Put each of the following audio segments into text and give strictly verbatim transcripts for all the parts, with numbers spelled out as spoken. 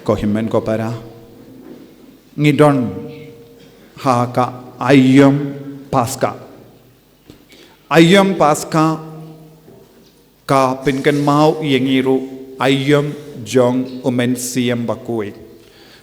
Ko hynmen ko para, ngi don ha ka aïom Paska. Aïom Paska ka pynkynmaw ïa ngi ruh aïom jong u Mynsiem Bakhuid.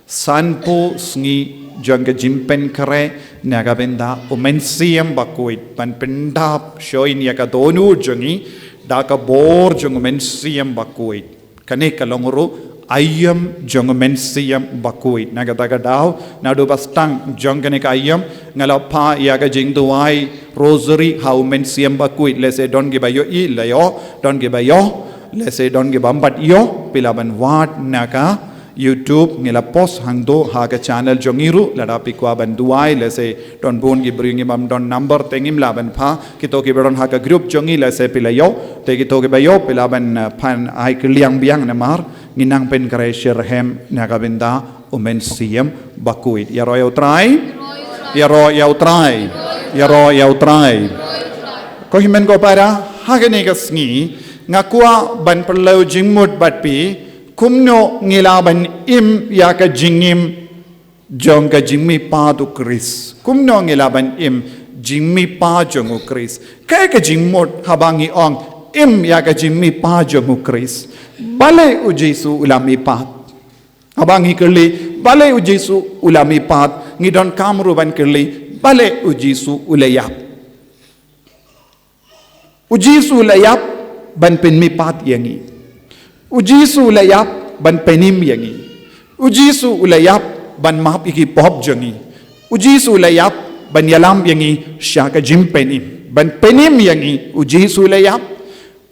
Sanphew sngi jong ka jingpynkhreh na ka bynta u Mynsiem Bakhuid, ban pyndap shuh ïa ka dohnud jong ngi da ka bor jong u Mynsiem Bakhuid. Kane ka long ruh aïom jong u Mynsiem Bakhuid. Na kata ka daw, naduh ba sdang jong kane ka aïom, nga la phah ïa ka jingduwai Rosary ha u Mynsiem Bakhuid. Lehse don kiba ïohi, la ïoh, don kiba ïoh, lehse don kiba ym pat ïoh, phi lah ban wad na ka YouTube, ngi la post hangto ha ka channel jong ngi ruh. Lada phi kwah ban duwai, lehse don bun ki briew, ngi bym don number te ngim lah ban phah. Kito kiba don ha ka group jong ngi, lehse phi la ïoh, te kito kiba ïoh phi lah ban, eh, pan ai kylliang biang, namar ngi nang pynkhreh shitrhem na ka bynta u Mynsiem Bakhuid. Ïaroh ïa u Trai. Ïaroh ïa u Trai. Ïaroh ïa u Trai. Ko hynmen ko para, ha kane ka sngi nga kwah ban pynlong jingmut bad phi, kumno ngi lah ban im ïa ka jingim jong ka jingmihpat u Khrist. Kumno ngi lah ban im jingmihpat jong u Khrist. Kaei ka jingmut haba ngi ong im ïa ka jingmihpat jong u Khrist? Balei u Jisu u la mihpat? Haba ngi kylli balei u Jisu u la mihpat, ngi donkam ruh ban kylli balei u Jisu u la ïap. U Jisu u la ïap ban pynmihpat ïa ngi. U Jisu u la ïap ban pynim ïa ngi. U Jisu u la ïap ban map ïa ki pop jong ngi. U Jisu u la ïap ban ïalam ïa ngi sha ka jingpynim. Ban pynim ïa ngi, u Jisu u la ïap.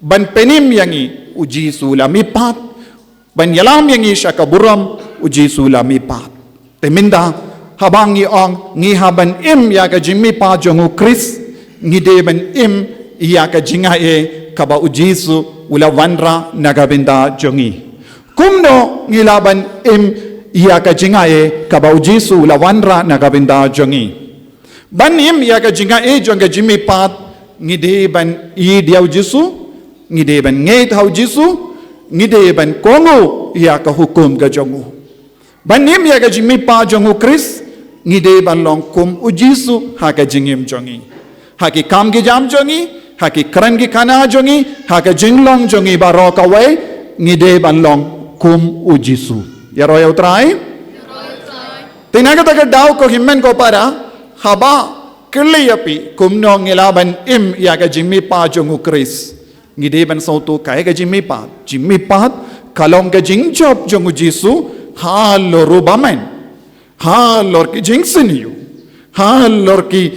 Ban pynim ïa ngi, u Jisu u la mihpat. Ban ïalam ïa ngi sha ka burom, u Jisu u la mihpat. Te mynta, haba ngi ong ngi hap ban im ïa ka jingmihpat jong u Khrist, ngi dei ban im ïa ka jingaiei kaba u Jisu u la wanrah na ka bynta jong ngi. Kumno ngi lah ban im ïa ka jingaiei kaba u Jisu u la wanrah na ka bynta jong ngi? Ban im ïa ka jingaiei jong ka jingmihpat, ngi dei ban ïeit ïa u Jisu, ngi dei ban ngeit ha u Jisu, ngi dei ban kohnguh ïa ka hukum ka jong u. Ban im ïa ka jingmihpat jong u Khrist, ngi dei ban long kum u Jisu ha ka jingim jong ngi. Ha ki kam ki jam jong ngi, ha ki kren ki khana jong ngi, ha ka jinglong jong ngi baroh kawei, ngi dei ban long kum u Jisu. Ïaroh ïa u Trai. Te na kata ka daw ko hynmen ko para, haba kylli ïa phi kumno ngi lah ban im ïa ka jingmihpat jong u Khrist, ngi dei ban sngewthuh kaei ka jingmihpat. Jingmihpat ka long ka jingjop jong u Jisu halor u bymman, halor ki jingsniew, halor ki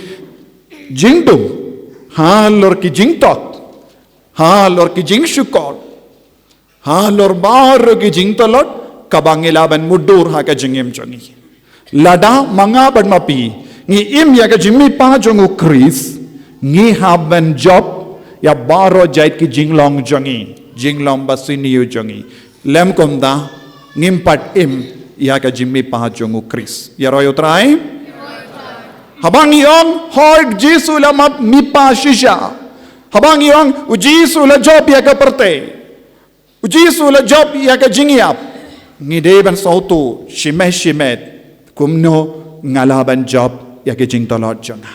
jingdum, halor ki jingthok, halor ki jingshukor, halor baroh ki jingtlot kaba ngi lah ban mutdur ha ka jingim jong ngi. Lada ma nga bad ma phi ngi im ïa ka jingmihpat jong u Khrist, ngi hap ban jop ïa baroh jait ki jinglong jong ngi, jinglong basniew jong ngi. Lym kumta ngim pat im ïa ka jingmihpat jong u Khrist. Ïaroh ïa u Trai. Haba ngi ong hooid u Jisu u la map mihpat shisha, haba ngi ong u Jisu u la jop ïa ka pyrthei, u Jisu u la jop ïa ka jingïap, ngi dei ban sngewthuh shimet shimet kumno nga lah ban jop ïa ka jingtlot jong nga.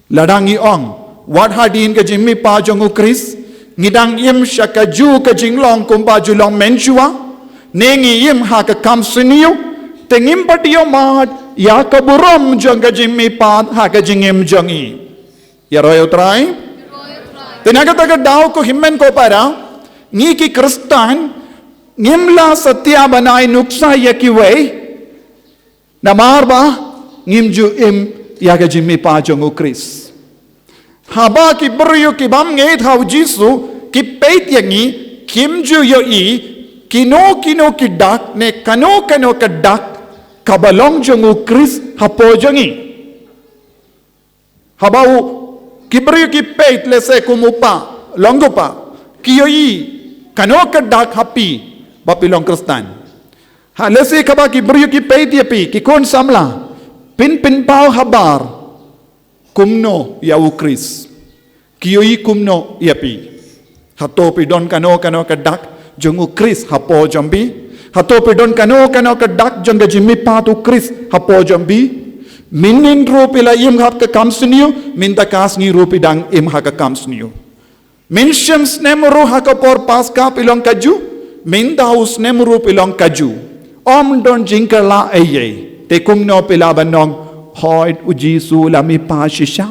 Lada ngi ong wat hadien ka jingmihpat jong u Khrist ngi dang im sha kajuh ka jinglong kumba ju long mynshuwa, ne ngi im ha ka kam sniew, te ngim pat ïohmad ïa ka burom jong ka jingmihpat ha ka jingim jong ngi. Ïaroh ïa u Trai. Te na kata ka daw ko hynmen ko para, ngi ki Khristan ngim lah satia ban ai nuksa ïa kiwei, namar ba ngim ju im ïa ka jingmihpat jong u Khrist. Haba ki briew ki bym ngeit ha u Jisu ki peit ïa ngi, kim ju ïohi kino kino ki dak ne kano kano ka dak kaba long jong u Khrist hapoh jong ngi. Haba u, ki briew ki peit lehse kum u pa, long u pa, ki ïohi kano ka dak ha phi ba phi long Khristan. Ha lehse kaba ki briew ki peit ïa phi, ki khun samla, phin pynpaw habar kumno ïa u Khrist? Ki ïohi kumno ïa phi? Hato phi don kano kano ka dak jong u Khrist hapoh jong phi? Hato phi don kano kano ka dak jong ka jingmihpat u Khrist hapoh jong phi? Mynhynnin ruh phi la im ha ka kam sniew, mynta ka sngi ruh phi dang im ha ka kam sniew. Mynshym snem ruh ha ka por Paska phi long kajuh, mynta u snem ruh phi long kajuh. Ym don jingkylla ei ei. Te kumno phi lah ban ong, hooid u Jisu u la mihpat shisha?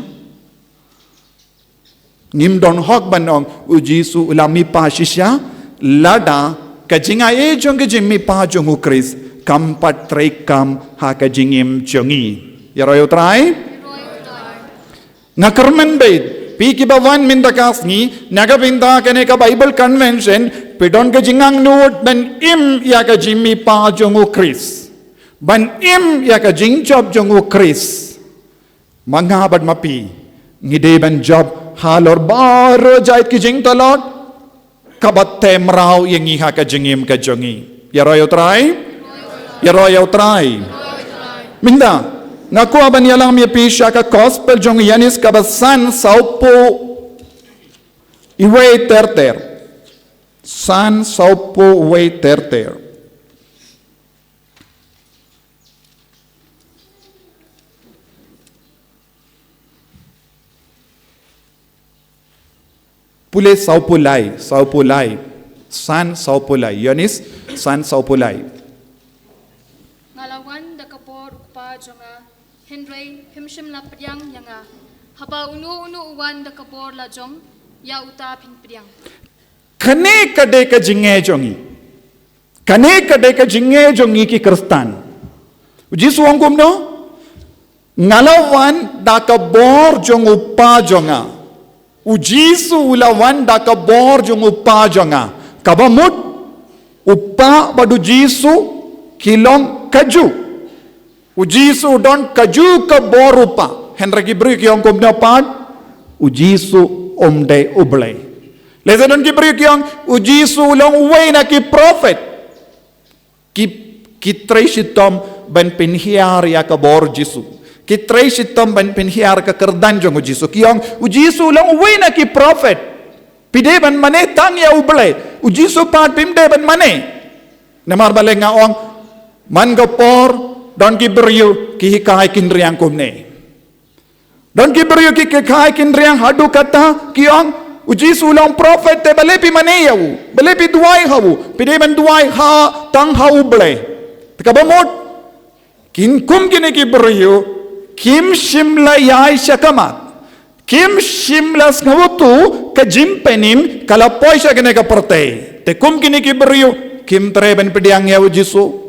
Ngim don hok ban ong u Jisu u la mihpat shisha lada ka jingai jong ka jingmihpat jong u Khrist kam pat treikam ha ka jingim jong ngi. Ïaroh ïa u Trai. Nga kyrmen beit, phi kiba wan mynta ka sngi na ka bynta kane ka Bible Convention, phi don ka jingangnud ban im ïa ka jingmihpat jong u Khrist, ban im ïa ka jingjop jong u Khrist. Ma nga bad ma phi, ngi dei ban jop halor baroh jait ki jingtlot kaba teh mraw ïa ngi ha ka jingim ka jong ngi. Ïaroh ïa u Trai. Ïaroh ïa u Trai. Mynta nga kwah ban ïalam ïa phi sha ka Gospel jong u Ïoannis kaba san, sawphew wei ter ter. San, sawphew wei ter ter. Pule sawphew lai, sawphew lai. San, sawphew lai. Ïoannis, san, sawphew lai. Nga la wan da ka bor u Kpa jong nga, hynrei phim shym la pdiang ïa nga. Haba uno uno u wan da ka bor la jong, ïa uta phin pdiang. Kane ka dei ka jingeh jong ngi. Kane ka dei ka jingeh jong ngi ki Khristan. U Jisu u ong kumno? Nga la wan da ka bor jong u Kpa jong nga. U Jisu u la wan da ka bor jong u Kpa jong nga. Kaba mut u Kpa bad u Jisu ki long kajuh. U Jisu u don kajuh ka bor u Kpa. Hynrei ki briew ki ong kumno pat? U Jisu um dei U Blei. Lehse don ki briew ki ong u Jisu u long uwei na ki prophet. Ki, ki trei shitom ban pynhiar ïa ka bor Jisu. Ki trei shitom ban pynhiar ka kyrdan jong u Jisu. Ki ong u Jisu u long uwei na ki prophet. Phi dei ban mane tang ïa U Blei. U Jisu pat phim dei ban mane. Namar balei nga ong, man ka por don ki briew ki hikai ki nriang kumne. Don ki briew ki hikai ki nriang haduh katta ki ong u Jisu u long prophet, te balei phi mane ïa u? Balei phi duwai ha u? Phi dei ban duwai ha, tang ha U Blei. Te kaba mut kin kum kine ki briew kim shym la ïai sha khmat. Kim shym la sngewthuh ka jingpynim ka la poi sha kane ka pyrthei. Te kum kine ki briew kim treh ban pdiang ïa u Jisu.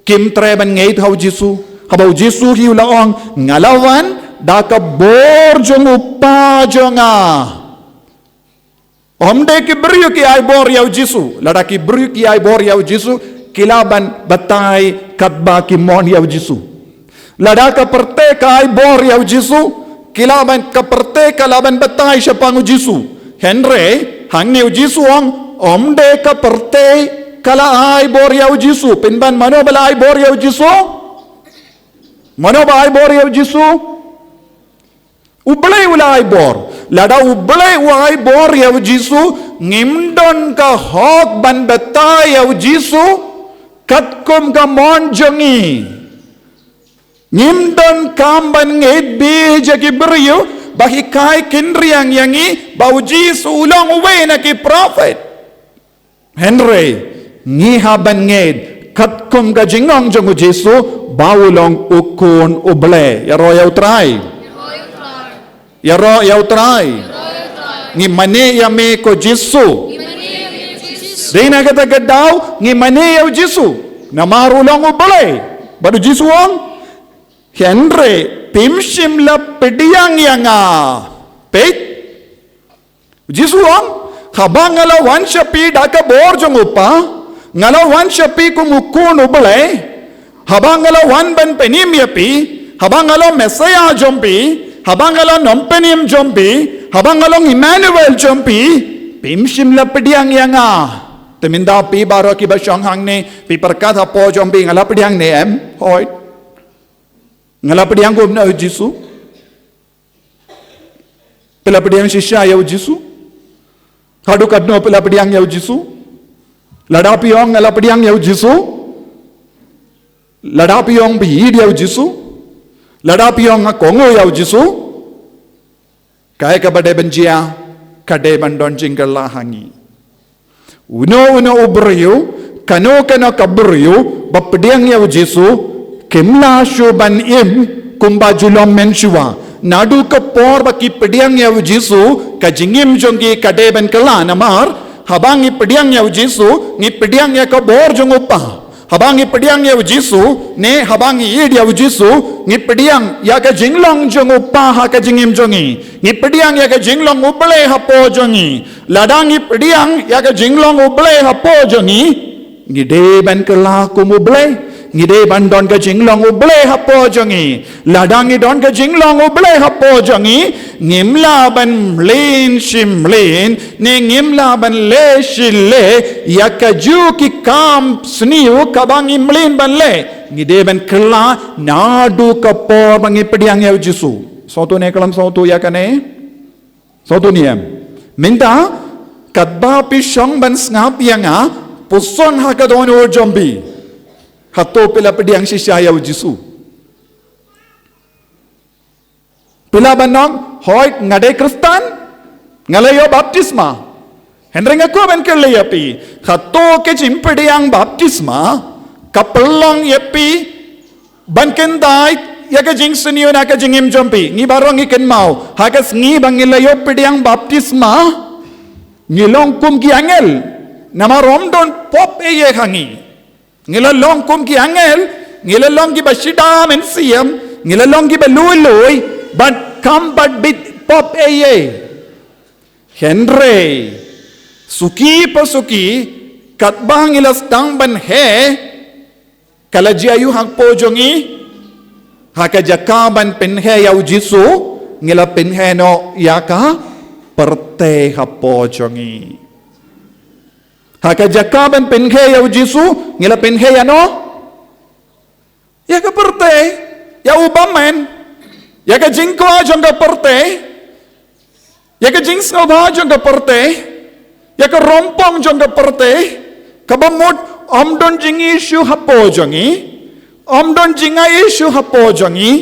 Kim treh ban ngeit ha u Jisu. Haba u Jisu hi u la ong, nga la wan da ka bor jong u Kpa jong nga. Ym dei ki briew ki ai bor ïa u Jisu. Lada ki briew ki ai bor ïa u Jisu, ki lah ban batai katba ki mon ïa u Jisu. Lada ka pyrthei ka ai bor ïa u Jisu, ki lah ban, ka pyrthei ka lah ban batai shaphang u Jisu. Hynrei hangne u Jisu u ong, ym dei ka pyrthei ka la ai bor ïa u Jisu. Pynban mano ba la ai bor ïa u Jisu? Mano ba ai bor ïa u Jisu? U Blei u la ai bor. Lada U Blei u ai bor ïa u Jisu, ngim don ka hok ban batai ïa u Jisu katkum ka mon jong ngi. Ngim don kam ban ngeit beit ïa ki briew ba hikai ki nriang ïa ngi ba u Jisu u long uwei na ki prophet. Hynrei ngi hap ban ngeit katkum ka jingong jong u Jisu ba u long u Khun U Blei. Ïaroh ïa u Trai. Ïaroh ïa u Trai. Ngi mane ïa me ko Jisu. Dei na kata ka daw ngi mane ïa u Jisu. Namar u long U Blei. Bad u Jisu u ong, hynrei phim shym la pdiang ïa nga. Peit. U Jisu u ong, haba nga la wan sha phi da ka bor jong u Kpa, nga la wan sha phi kum u Khun U Blei, haba nga la wan ban pynim ïa phi, haba nga long Messiah jong phi, haba nga long Nongpynim jong phi, haba nga long Emmanuel jong phi, phim shym la pdiang ïa nga. Te mynta phi baroh kiba shong hangne, phi pyrkhat hapoh jong phi, nga la pdiang ne em? Hooid. Nga la pdiang kumno ïa u Jisu? Phi la pdiang shisha ïa u Jisu? Haduh katno phi la pdiang ïa u Jisu? Lada phi ong nga la pdiang ïa u Jisu, lada phi ong phi ïeit ïa u Jisu, lada phi ong nga kohnguh ïa u Jisu, kaei kaba dei ban jia, ka dei ban don jingkylla ha ngi. Uno uno u briew, kano kano ka briew ba pdiang ïa u Jisu, kim lah shuh ban im kumba ju long mynshuwa. Naduh ka por ba ki pdiang ïa u Jisu, ka jingim jong ki ka dei ban kylla, namar haba ngi pdiang ïa u Jisu, ngi pdiang ïa ka bor jong u Kpa. Haba ngi pdiang ïa u Jisu, ne haba ngi ïeit ïa u Jisu, ngi pdiang ïa ka jinglong jong u Kpa ha ka jingim jong ngi. Ngi pdiang ïa ka jinglong u Blei hapoh jong ngi. Lada ngi pdiang ïa ka jinglong u Blei hapoh jong ngi, ngi dei ban kylla kum u Blei. Ngi dei ban don ka jinglong u Blei hapoh jong ngi. Lada ngi don ka jinglong u Blei hapoh jong ngi, ngim lah ban mlien shi mlien, ne ngim lah ban leh shi leh ïa kajuh ki kam sniew kaba ngi mlien ban leh. Ngi dei ban kylla naduh ka por ba ngi pdiang ïa u Jisu. Sngewthuh ne khlem sngewthuh ïa kane? Sngewthuh ne em? Mynta, katba phi shong ban sngap ïa nga, puson ha ka dohnud jong phi. Hato phi la pdiang shisha ïa u Jisu? Phi lah ban ong, hooid nga dei Khristan, nga la ïoh baptisma. Hynrei nga kwah ban kylli ïa phi, hato ka jingpdiang baptisma ka pynlong ïa phi ban kyntait ïa ka jingsniew na ka jingim jong phi? Ngi baroh ngi kynmaw ha ka sngi ba ngi la ïoh pdiang baptisma, ngi long kum ki angel, namar ym don pop ei ei ha ngi. Ngi la long kum ki angel, ngi la long kiba shida mynsiem, ngi la long kiba lui lui, bad kam pat bit pop ei ei. Hynrei suki pa suki, katba ngi la sdang ban heh, ka la jia aiu hapoh jong ngi? Ha ka jaka ban pynheh ïa u Jisu, ngi la pynheh noh ïa ka pyrthei hapoh jong ngi. Ha ka jaka ban pynheh ïa u Jisu, ngi la pynheh ïano? Ïa ka pyrthei, ïa u bymman, ïa ka jingkwah jong ka pyrthei, ïa ka jingsngewbha jong ka pyrthei, ïa ka rympong jong ka pyrthei, kaba mut ym don jingïeit shuh hapoh jong ngi, ym don jingai shuh hapoh jong ngi,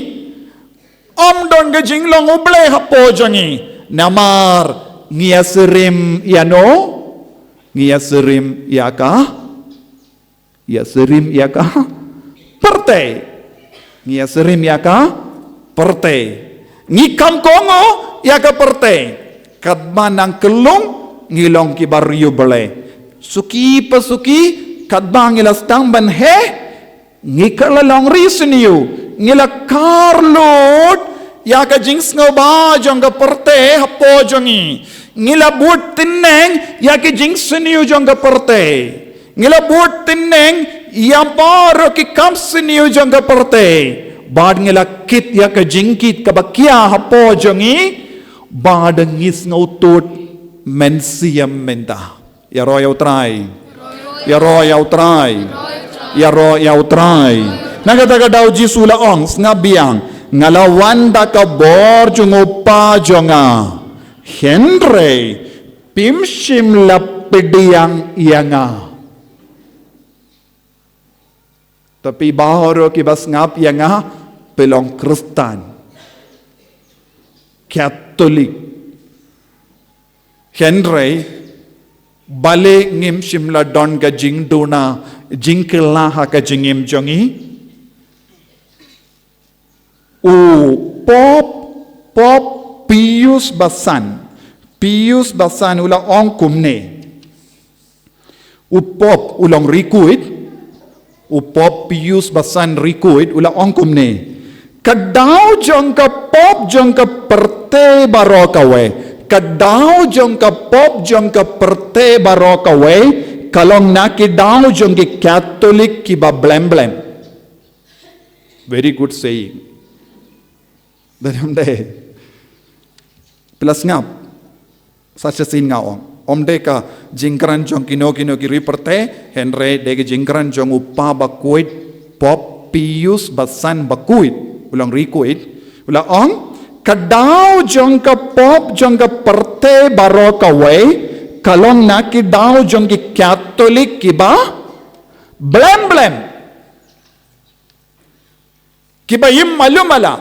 ym don ka jinglong u Blei hapoh jong ngi. Namar ngi ïasyriem ïano? Ngi ïasyriem ïa ka, ïasyriem ïa ka pyrthei. Ngi ïasyriem ïa ka pyrthei. Ngi kham kohnguh ïa ka pyrthei. Katba nang kyllung ngi long kiba riewblei. Suki pa suki, katba ngi la sdang ban heh, ngi ka la long ri sniew, ngi la kar lut ïa ka jingsngewbha jong ka pyrthei hapoh jong ngi. Ngi la bud tyneng ïa ka jingsniew jong ka pyrthei. Ngi la bud tyneng ïa baroh ki kam sniew jong ka pyrthei. Bad ngi la kit ïa ka jingkit kaba khia hapoh jong ngi, bad ngi sngewthuh mynsiem mynta. Ïaroh ïa u Trai. Ïaroh ïa u Trai. Ïaroh ïa u Trai. Na kata ka daw Jisu la ong, sngap biang, nga la wan da ka bor jong u Kpa jong nga. Hynrei phim shym la pdiang ïa nga. Te phi baroh kiba sngap ïa nga, phi long Khristan, Katholik. Hynrei balei ngim shym la don ka jingduna, jingkylla ha ka jingim jong ngi? U Pope, Pope Pius ba san, Pius ba san u la ong kumne. U Pope u long rikuit, u Pope Pius ba san rikuit, u la ong kumne. Ka daw jong ka pop jong ka pyrthei baroh kawei. Ka daw jong ka pop jong ka pyrthei baroh kawei, ka long na ki daw jong ki Katholik kiba blem blem. Very good saying. Dei ne ym dei? Phi la sngap sa shisien nga ong. Ym dei ka jingkren jong kino kino ki ri pyrthei, hynrei dei ka jingkren jong u Kpa ba khuid, Pope Pius ba san ba khuid, u long rikuit. U la ong, ka daw jong ka pop jong ka pyrthei baroh kawei, Ka long na ki daw jong ki Katholik kiba blem blem, kiba im malu mala,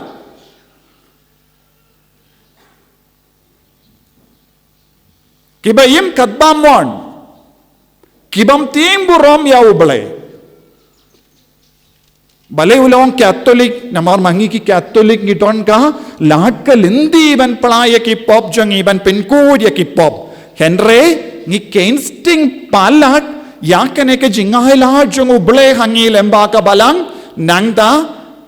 kiba im katba mon, kibym tieng burom ïa U Blei. Balei u la ong Katholik? Namar ma ngi ki Katholik ngi don ka lad ka lynti ban pla ïa ki pop jong ngi, ban pynkhuid ïa ki pop. Hynrei ngi keiñ sting palat ïa kane ka jingai lad jong U Blei ha ngi lyngba ka Balang, nangta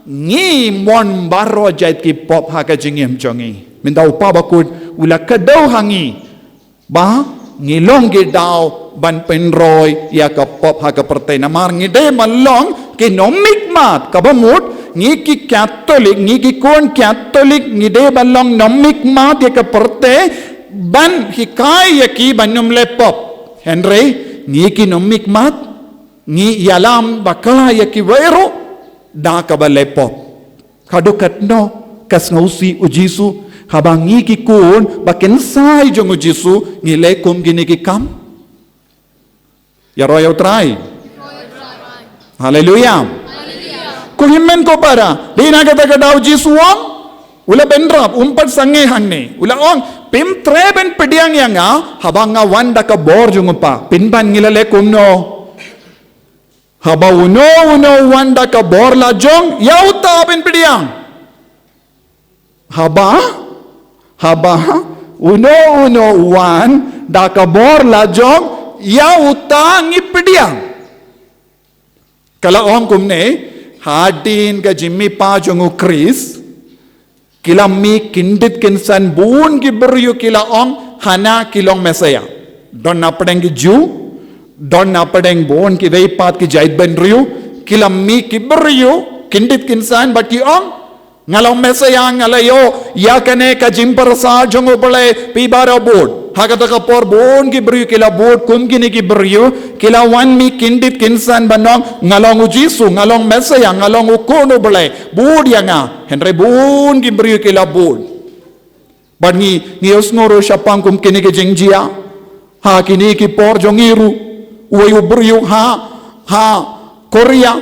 ngi mon baroh jait ki pop ha ka jingim jong ngi. Mynta U Kpa Bakhuid u la kdew ha ngi ba ngi long ki daw ban pynroi ïa ka pop ha ka pyrthei. Namar ngi dei ban long ki nongmihkhmat, kaba mut ngi ki Katholik, ngi ki khun Katholik, ngi dei ban long nongmihkhmat ïa ka pyrthei, ban hikai ïa ki ban ym leh pop. Hynrei ngi ki nongmihkhmat ngi ïalam bakla ïa kiwei ruh da kaba leh pop. Ka dei katno ka sngewsih U Jisu haba ngi ki khun ba kynsai jong U Jisu ngi leh kum kine ki kam? Ïaroh ïa U Trai. Haleluya. Ko hynmen ko para, dei na kata ka daw U Jisu u ong, u la bynrap, um pat sangeh hangne. U la ong, phim treh ban pdiang ïa nga haba nga wan da ka bor jong U Kpa. Pynban ngi la leh kumno? Haba uno uno u wan da ka bor lajong, ïa uta phin pdiang. Haba, haba uno uno u wan da ka bor lajong, ïa uta ngi pdiang. Ka la ong kumne, hadien ka jingmihpat jong U Khrist, ki la mih kyndit kynsan, bun ki briew ki la ong, hana ki long Messiah. Don na pdeng ki Jiw, don na pdeng bun kiwei pat ki jaitbynriew, ki la mih ki briew kyndit kynsan bad ki ong, nga long Messiah, nga la ïoh ïa kane ka jingpyrsa jong U Blei, phi baroh bud. Ha kata ka por bun ki briew ki la bud, kum kine ki briew ki la wan mih kyndit kynsan ban ong, nga long U Jisu, nga long Messiah, nga long U Khun U Blei. Bud ïa nga. Hynrei bun ki briew ki la bud. Bad ngi, ngi ïohsngew ruh shaphang kum kine ki jingjia ha kine ki por jong ngi ruh. Uwei u briew ha, ha Korea,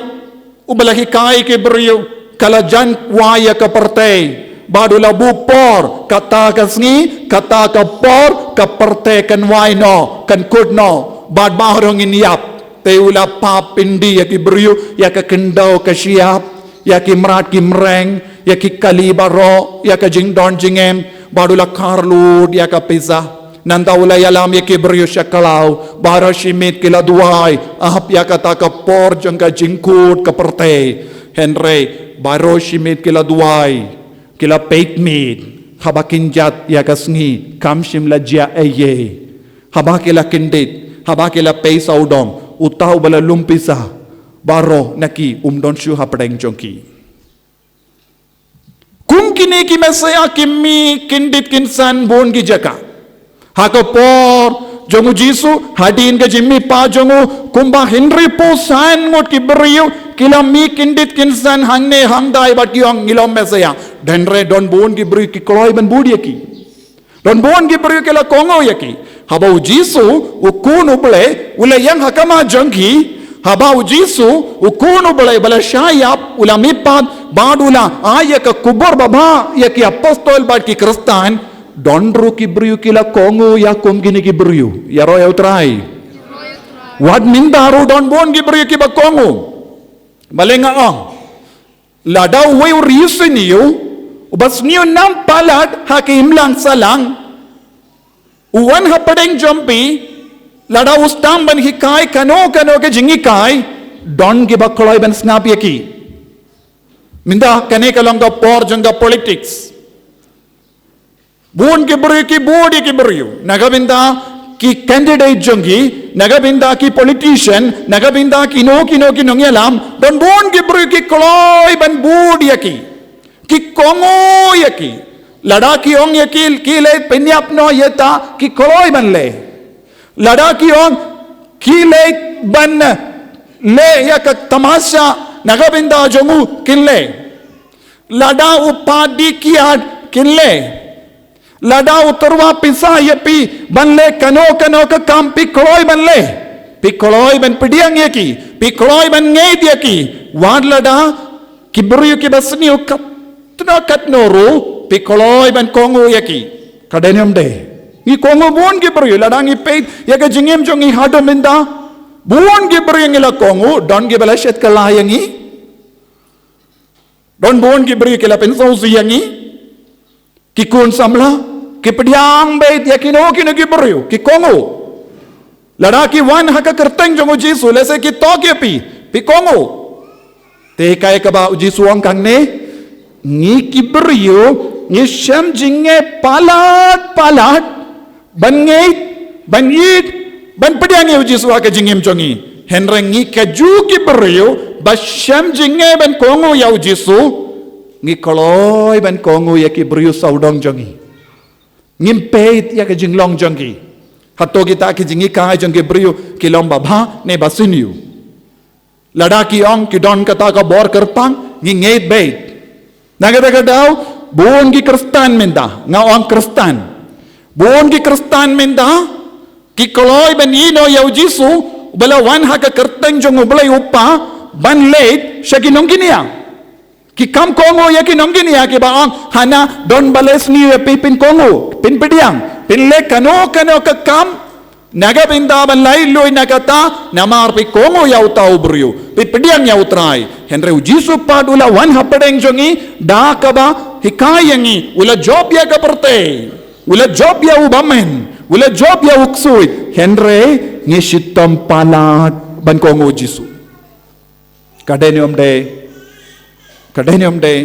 uba la hikai ki briew, ka la jan wai ïa ka pyrthei. Bad u la buh por, kata ka sngi, kata ka por, ka pyrthei kan wai noh, kan kut noh. Bad baroh ngin ïap. Te u la pynpaw ïa ki briew ïa ka khyndew ka shyiap, ïa ki mrad ki mreng, ïa ki kali baroh, ïa ka jingdon jingem, bad u la khar lut ïa ka pisa. Nangta u la ïalam ïa ki briew sha khlaw, baroh shi miet ki la duwai, ap ïa kata ka por jong ka jingkut ka pyrthei. Hynrei baroh shi miet ki la duwai, ki la peit miet, haba kin jot ïa ka sngi, kam shym la jia ei ei. Haba ki la kyndit, haba ki la peit sawdong, uta uba la lum pisa, baroh na ki um don shuh hapdeng jong ki. Kum kine ki Messiah ki mih kyndit kynsan bun ki jaka. Ha ka por jong U Jisu, hadien ka jingmihpat jong u, kumba hynriewphew san ngut ki briew ki la mih kyndit kynsan hangne hangtai bad ki ong ngi long Messiah. Hynrei don bun ki briew ki kloi ban bud ïa ki. Don bun ki briew ki la kohnguh ïa ki. Haba U Jisu, U Khun U Blei, u la ïeng ha khmat jong ki. Haba U Jisu, U Khun U Blei, ba la shah ïap, u la mihpat, bad u la ai ïa ka khubor babha ïa ki apostol bad ki Khristan. Don ruh ki briew ki la kohnguh ïa kum kine ki briew. Ïaroh ïa U Trai. Wat mynta ruh don bun ki briew kiba kohnguh. Balei nga ong? Lada uwei u riewsniew, uba sniew nam palat ha ka imlang sahlang, u wan hapdeng jong phi, lada u sdang ban hikai kano kano ka jinghikai, don kiba kloi ban sngap ïa ki. Mynta kane ka long ka por jong ka politics. Bun ki briew ki bud ïa ki briew na ka bynta ki candidate jong ki, na ka bynta ki politician, na ka bynta kino kino ki nongïalam. Don bun ki briew ki kloi ban bud ïa ki, ki kohnguh ïa ki. Lada ki ong ïa ki, ki leh pynïap noh ïa ta, ki kloi ban leh. Lada ki ong ki leh ban leh ïa ka tamasha na ka bynta jong u, kin leh. Lada u pad die kiad, kin leh. Lada u tyrwa pisa ïa phi ban leh kano kano ka kam, phi kloi ban leh. Phi kloi ban pdiang ïa ki. Phi kloi ban ngeit ïa ki. Wat lada ki briew kiba sniew katno katno ruh, phi kloi ban kohnguh ïa ki. Ka dei ne ym dei? Ngi kohnguh bun ki briew, lada ngi peit ïa ka jingim jong ngi haduh mynta. Bun ki briew ngi la kohnguh, don kiba la shet kylla ïa ngi. Don bun ki briew ki la pynsngewsih ïa ngi. Ki khun samla, ki pdiang beit ïa kino kino ki briew, ki kohnguh. Lada ki wan ha ka kyrteng jong u Jisu, lehse ki tok ïa phi, phi kohnguh. Te kaei kaba u Jisu u ong hangne, ngi ki briew, ngi shem jingeh palat palat ban ngeit, ban ïeit, ban pdiang ïa u Jisu ha ka jingim jong ngi. Hynrei ngi kajuh ki briew ba shem jingeh ban kohnguh ïa u Jisu, ngi kloi ban kohnguh ïa ki briew sawdong jong ngi. Ngim peit ïa ka jinglong jong ki. Hato kita ki jinghikai jong ki briew ki long babha ne ba sniew? Lada ki ong ki don kata ka bor kyrpang, ngi ngeit beit. Na kata ka daw, bun ki Khristan mynta, nga ong Khristan. Bun ki Khristan mynta, ki kloi ban ïehnoh ïa u Jisu, ba la wan ha ka kyrteng jong u Blei u Kpa, ban leit sha ki nongkynnoh. Ki kham kohnguh ïa ki nongkynnoh kiba ong, hana don ba la sniew ïa phi, phin kohnguh, phin pdiang, phin leh kano kano ka kam, na ka bynta ban laitluid na kata, namar phi kohnguh ïa uta u briew, phi pdiang ïa u Trai. Hynrei u Jisu pat u la wan hapdeng jong ngi, da kaba hikai ïa ngi, u la jop ïa ka pyrthei, u la jop ïa u bymman, u la jop ïa u ksuid. Hynrei ngi shitom palat ban kohnguh Jisu. Ka dei ne ym dei? Ka dei ne ym dei?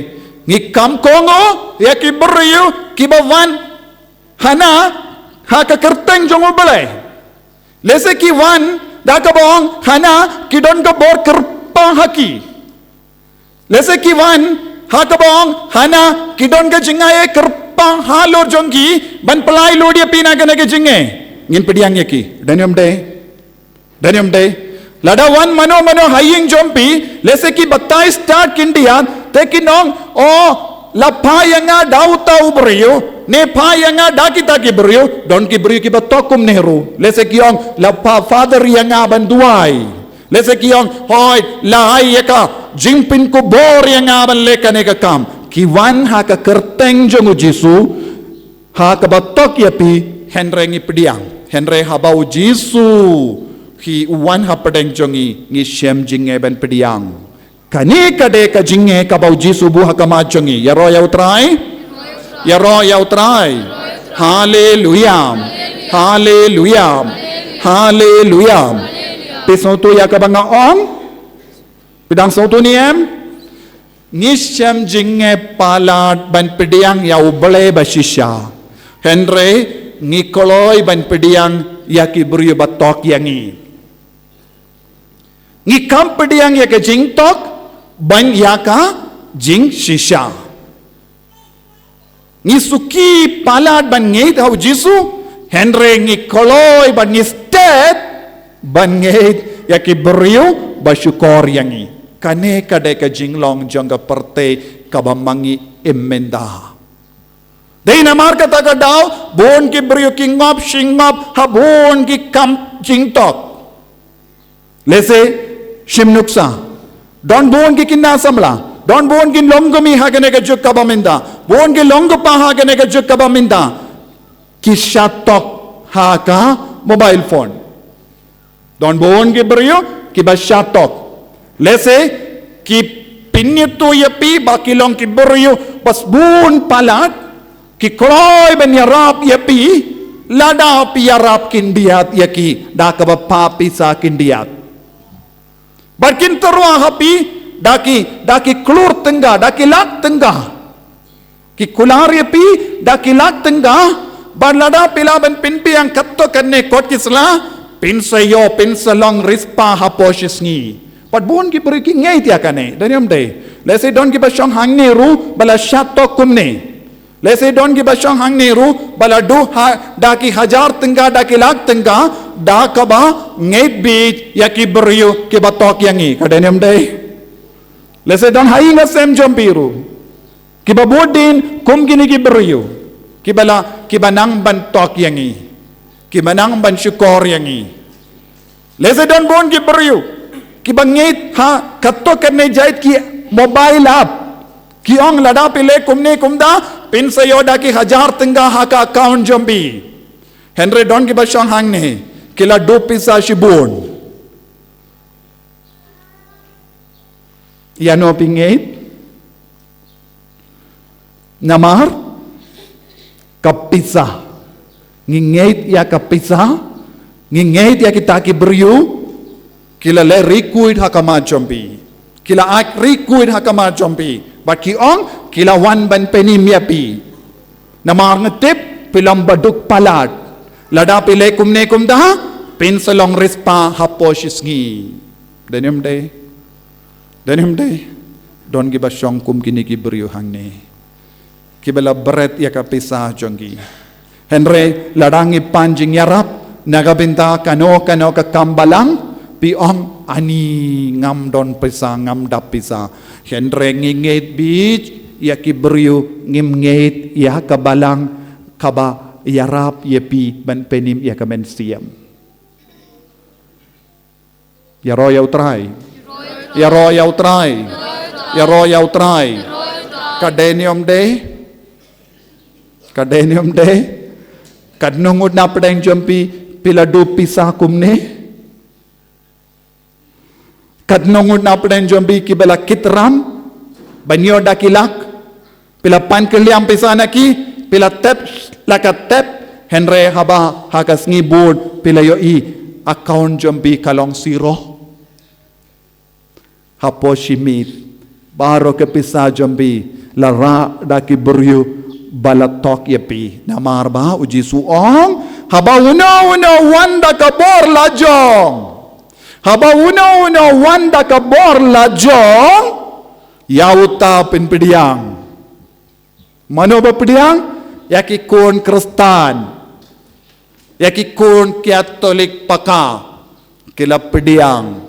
Ngi kham kohnguh ïa ki briew kiba wan hana ha ka kyrteng jong u Blei. Lehse ki wan da kaba ong hana ki don ka bor kyrpang ha ki. Lehse ki wan ha kaba ong hana ki don ka jingai kyrpang halor jong ki ban pyllait lut ïa phi na kane ka jingeh. Ngin pdiang ïa ki. Dei ne ym dei? Dei ne ym dei? Lada wan mano mano ha ïing jong phi, lehse ki batai stad khyndiat, te kin ong, oh, la phah ïa nga da uta u briew, ne phah ïa nga da kita ki briew, don ki briew kiba tok kumne ruh. Lehse ki ong, la phah father ïa nga ban duwai. Lehse ki ong, hooid, la ai ïa ka jingpynkupbor ïa nga ban leh kane ka kam. Ki wan ha ka kyrteng jong u Jisu, ha kaba tok ïa phi, hynrei ngi pdiang. Hynrei haba u Jisu hi u wan hapdeng jong ngi, ngi shem jingeh ban pdiang. Kane ka dei ka jingeh kaba u Jisu buh ha khmat jong ngi. Ïaroh ïa u Trai. Ïaroh ïa u Trai. Haleluya. Haleluya. Haleluya. Phi sngewthuh ïa kaba nga ong? Phi dang sngewthuh ne em? Ngi shem jingeh palat ban pdiang ïa u Blei ba shisha. Hynrei ngi kloi ban pdiang ïa ki briew ba tok ïa ngi. Ngi kham pdiang ïa ka jingtok ban ïa ka jingshisha. Ngi suki palat ban ngeit ha u Jisu, hynrei ngi kloi bad ngi stet ban ngeit ïa ki briew ba shukor ïa ngi. Kane ka dei ka jinglong jong ka pyrthei kaba ma ngi im mynta. Dei namar kata ka daw, bun ki briew ki ngop shi ngop ha bun ki kam jingtok. Lehse, shim nuksa. Don bun ki khynnah samla. Don bun ki longkmie ha kane ka juk kaba mynta. Bun ki longkpa ha kane ka juk kaba mynta. Ki shah tok ha ka mobile phone. Don bun ki briew kiba shah tok. Lehse, ki pynithuh ïa phi ba ki long ki briew ba sbun palat. Ki kloi ban ïarap ïa phi, lada phi ïarap khyndiat ïa ki, da kaba phah pisa khyndiat. Bad kin tyrwa ha phi, da ki, da ki klur tyngka, da ki lak tyngka. Ki kular ïa phi, da ki lak tyngka, bad lada phi lah ban pynbiang katto katne kot ki sla, phin sa ïoh, phin sa long riewspah hapoh shi sngi. Bad bun ki briew ki ngeit ïa kane, dei ne ym dei? Lehse don kiba shong hangne ruh, ba la shah tok kumne. Lehse don kiba shong hangne ruh, ba la duh ha, da ki hajar tyngka, da ki lak tyngka, da kaba ngeit beit ïa ki briew kiba tok ïa ngi, ka dei ne ym dei? Lehse don ha ïing ha sem jong phi ruh kiba bud dien kum kine ki briew. Kiba la, kiba nang ban tok ïa ngi. Kiba nang ban shukor ïa ngi. Lehse don bun ki briew kiba ngeit ha kato kane jait ki mobile app. Ki ong lada phi leh kumne kumta, phin sa ïoh da ki hajar tyngka ha ka account jong phi. Hynrei don kiba shong hangne, ki la dup pisa shibun. Ïa no phi ngeit? Namar ka pisa. Ngi ngeit ïa ka pisa, ngi ngeit ïa kita ki briew, ki la leh riewkhuid ha khmat jong phi. Ki la act riewkhuid ha khmat jong phi. Bad ki ong, ki la wan ban pynim ïa phi. Namar ngi tip, phi long baduk palat. Lada phi leh kumne kumta, phin sa long riewspah hapoh shi sngi. Dei ne ym dei? Dei ne ym dei? Don kiba shong kum kine ki briew hangne. Kiba la bret ïa ka pisa jong ki. Hynrei lada ngi pan jingïarap na ka bynta kano kano ka kam balang, phi ong, ani ngam don pisa, ngam dap pisa. Hynrei ngi ngeit beit ïa ki briew, ngim ngeit ïa ka balang kaba ïarap ïa phi ban pynim ïa ka mynsiem. Ïaroh ïa U Trai. Ïaroh ïa U Trai. Ïaroh ïa U Trai. Ka dei ne ym dei? Ka dei ne ym dei? Katno ngut na pdeng jong phi, phi la dup pisa kumne? Katno ngut na pdeng jong phi kiba la kit ram ban ïoh da ki lak? Phi la pan kylliang pisa na ki, phi la tep la ka tep, hynrei haba ha ka sngi bud phi la ïohi account jong phi ka long zero. Hapoh shi miet, baroh ka pisa jong phi la rah da ki briew ba la tok ïa phi. Namar ba U Jisu u ong, haba uno uno u wan da ka bor lajong. Haba uno uno u wan da ka bor lajong, ïa uta phin pdiang. Mano ba pdiang? Ïa ki khun Khristan. Ïa ki khun Katholik paka. Ki la pdiang.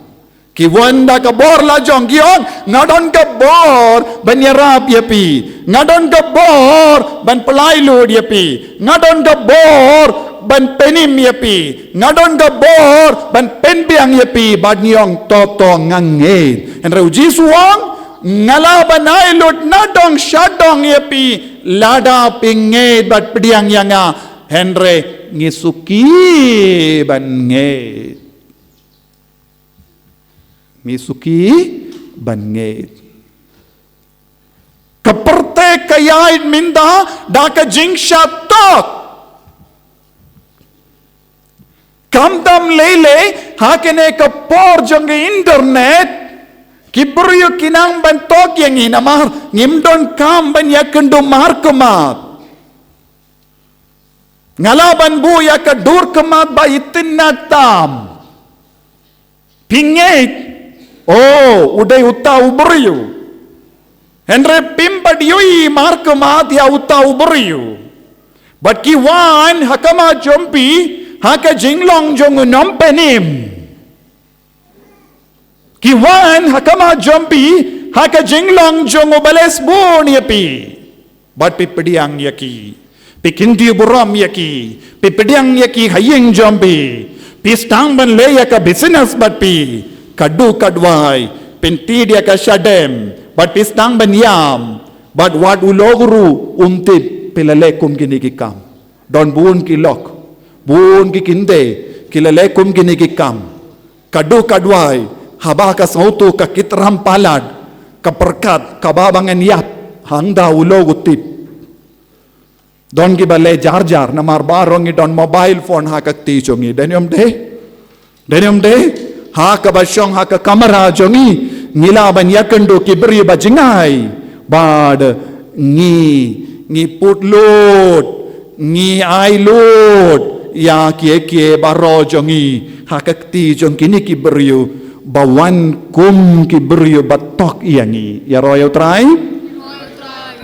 Ki wan da ka bor lajong, ki ong, nga don ka bor ban ïarap ïa phi. Nga don ka bor ban pynlait lut ïa phi. Nga don ka bor ban pynim ïa phi. Nga don ka bor ban pynbiang ïa phi. Bad ngi ong, to to, nga ngeit. Hynrei U Jisu u ong, nga lah ban ai lut nadong shadong ïa phi lada phi ngeit bad pdiang ïa nga. Hynrei ngi suki ban ngeit. Ngi suki ban ngeit. Ka pyrthei ka ïaid mynta da ka jingshah tok. Khamtam lei lei ha kane ka por jong ka internet, ki briew ki nang ban tok ïa ngi namar ngim don kam ban ïakynduh markhmat. Nga lah ban buh ïa ka dur khmat ba itynnad tam. Phi ngeit, oh, u dei uta u briew. Hynrei phim pat ïohi markhmat ïa uta u briew. Bad ki wan ha khmat jong phi ha ka jinglong jong u nongpynim. Ki wan ha khmat jong phi ha ka jinglong jong u ba leh sbun ïa phi. Bad phi pdiang ïa ki. Phi kyntiew burom ïa ki. Phi pdiang ïa ki ha ïing jong phi. Phi sdang ban leh ïa ka business bad phi. Ka duk ka duwai. Phin thied ïa ka shadem. Bad phi sdang ban ïam. Bad wat u lok ruh um tip phi la leh kum kine ki kam. Don bun ki lok, bun ki kynthei ki la leh kum kine ki kam. Ka duk ka duwai, haba ka sngewthuh ka kit ram palat, ka pyrkhat, kaba ba ngan ïap, hangta u lok u tip. Don kiba leh jar jar, namar baroh ngi don mobile phone ha ka kti jong ngi, dei ne ym dei? Dei ne ym dei? Ha kaba shong ha ka kamra jong ngi, ngi lah ban ïakynduh ki briew ba jngai. Bad ngi, ngi put lut, ngi ai lut ïa kiei kiei baroh jong ngi ha ka kti jong kine ki briew ba wan kum ki briew ba tok ïa ngi. Ïaroh ïa U Trai.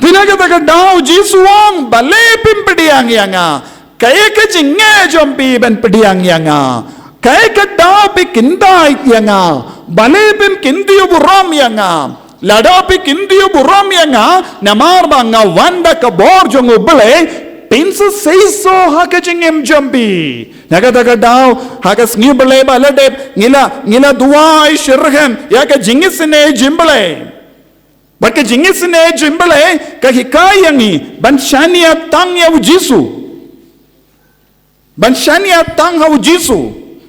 Te na kata ka daw Jisu u ong, balei phim pdiang ïa nga? Kaei ka jingeh jong phi ban pdiang ïa nga? Kaei ka daw phi kyntait ïa nga? Balei phim kyntiew burom ïa nga? Lada phi kyntiew burom ïa nga, namar ba nga wan da ka bor jong U Blei, Yn sa seisoh ha ka jingim jong phi. Na kata ka daw, ha ka sngi Blei ba la dep, ngi la, ngi la duwai shitrhem ïa ka jingisynei jong U Blei. Bad ka jingisynei jong U Blei ka hikai ïa ngi ban shaniah tang ïa U Jisu. Ban shaniah tang ha U Jisu.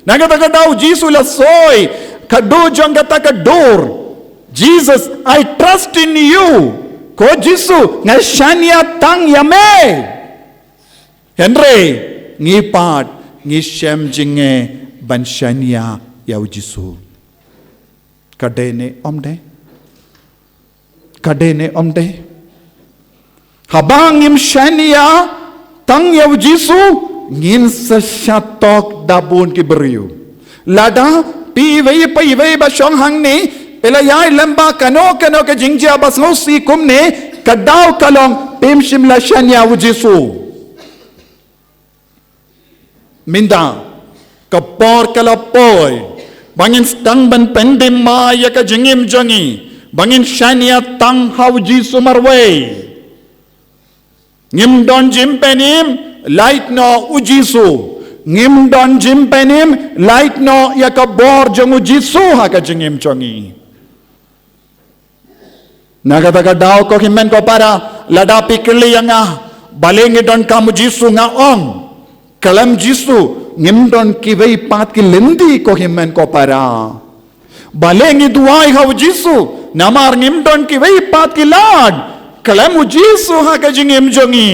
Na kata ka daw U Jisu la soi ka dur jong kata ka dur. "Jesus, I trust in you." Ko Jisu, nga shaniah tang ïa me. Hynrei ngi pat ngi shem jingeh ban shaniah ïa U Jisu. Ka dei ne ym dei? Ka dei ne ym dei? Haba ngim shaniah tang ïa U Jisu, ngin sa shah tok da bun ki briew. Lada phi iwei pa iwei ba shong hangne, phi la ïai lem bad kano kano ka jingjia ba sngewsih kumne, ka daw ka long phim shym la shaniah U Jisu. Mynta ka por ka la poi ba ngin sdang ban pyndem ïa ka jingim jong ngi, ba ngin shaniah tang ha U Jisu marwei. Ngim don jingpynim, lait noh U Jisu. Ngim don jingpynim, lait noh ïa ka bor jong U Jisu ha ka jingim jong ngi. Na kata ka daw ko hynmen ko para, lada phi kylli ïa nga, balei ngi donkam U Jisu, nga ong, khlem Jisu ngim don kiwei pat ki lynti ko hynmen ko para. Balei ngi duwai ha U Jisu, namar ngim don kiwei pat ki lad, khlem U Jisu ha ka jingim jong ngi.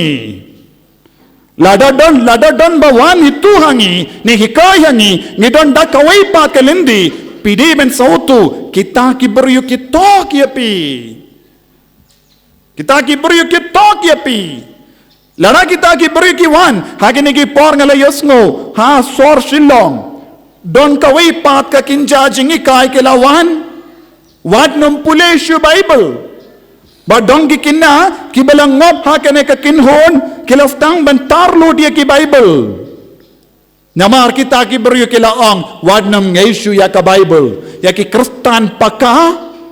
Lada don, lada don ba wan itu ha ngi, ne hikai ha ngi, ngi don da kawei pat ka lynti, phi dei ban sngewthuh, kita ki briew ki tok ïa phi. Kita ki briew ki tok ïa phi. Lada kita ki briew ki wan ha kine ki por, nga la ïohsngew ha sor Shillong, don kawei pat ka kynja jinghikai ki la wan. Wat nym pule shuh Baibl. Ba don ki khynnah kiba la ngop ha kane ka kynhun, ki la sdang ban tar lut ïa ki Baibl. Namar kita ki briew ki la ong, wat nym ngeit shuh ïa ka Baibl. Ïa ki Khristan paka,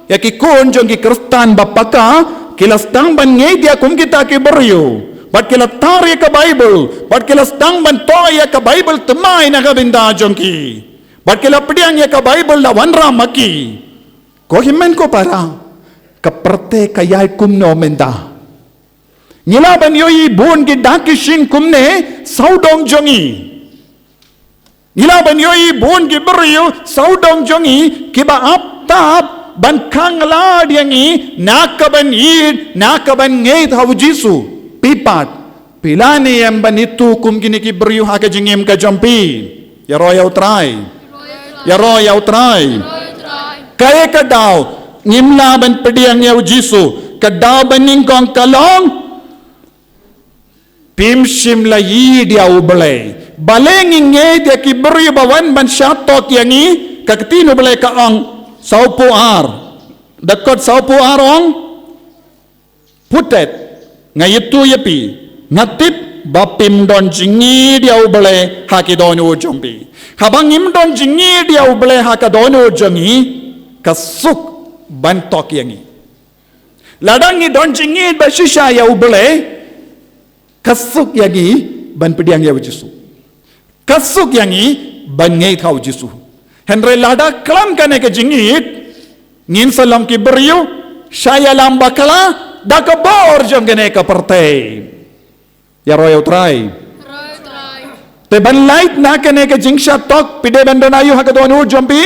ïa ki khun jong ki Khristan ba paka, ki la sdang ban ngeit ïa kum kita ki briew. Bad ki la tar ïa ka Baibl, bad ki la sdang ban thoh ïa ka Baibl thymmai na ka bynta jong ki. Bad ki la pdiang ïa ka Baibl da wanrah ma ki. Ko hynmen ko para, ka pyrthei ka ïaid kumno mynta? Ngi lah ban ïohi bun ki dak ki shyieng kumne sawdong jong ngi. Ngi lah ban ïohi bun ki briew sawdong jong ngi kiba ap tap ban khang lad ïa ngi na ka ban ïeit, na ka ban ngeit ha U Jisu. Phi pat, phi lah ne em ban itu kum kine ki briew ha ka jingim ka jong phi? Ïaroh ïa U Trai. Ïaroh ïa U Trai. Kaei ka daw ngim lah ban pdiang ïa U Jisu? Ka daw ba nyngkong ka long, phim shym la ïeit ïa U Blei. Balei ngi ngeit ïa ki briew ba wan ban shah tok ïa ngi? Ka ktien U Blei ka ong, sawphew ar, dkhot sawphew ar ong, phutet, nga ïathuh ïa phi, nga tip ba phim don jingngeit ïa U Blei ha ki dohnud jong phi. Haba ngim don jingngeit ïa U Blei ha ka dohnud jong ngi, ka suk ban tok ïa ngi. Lada ngi don jingngeit ba shisha ïa U Blei, ka suk ïa ngi ban pdiang ïa U Jisu. Ka suk ïa ngi ban ngeit ha U Jisu. Hynrei lada khlem kane ka jingngeit, ngin sa long ki briew shah ïalam bakla da ka bor jong kane ka pyrthei. Ïaroh ïa U Trai. Te ban lait na kane ka jingshah tok, phi dei ban don aïu ha ka dohnud jong phi?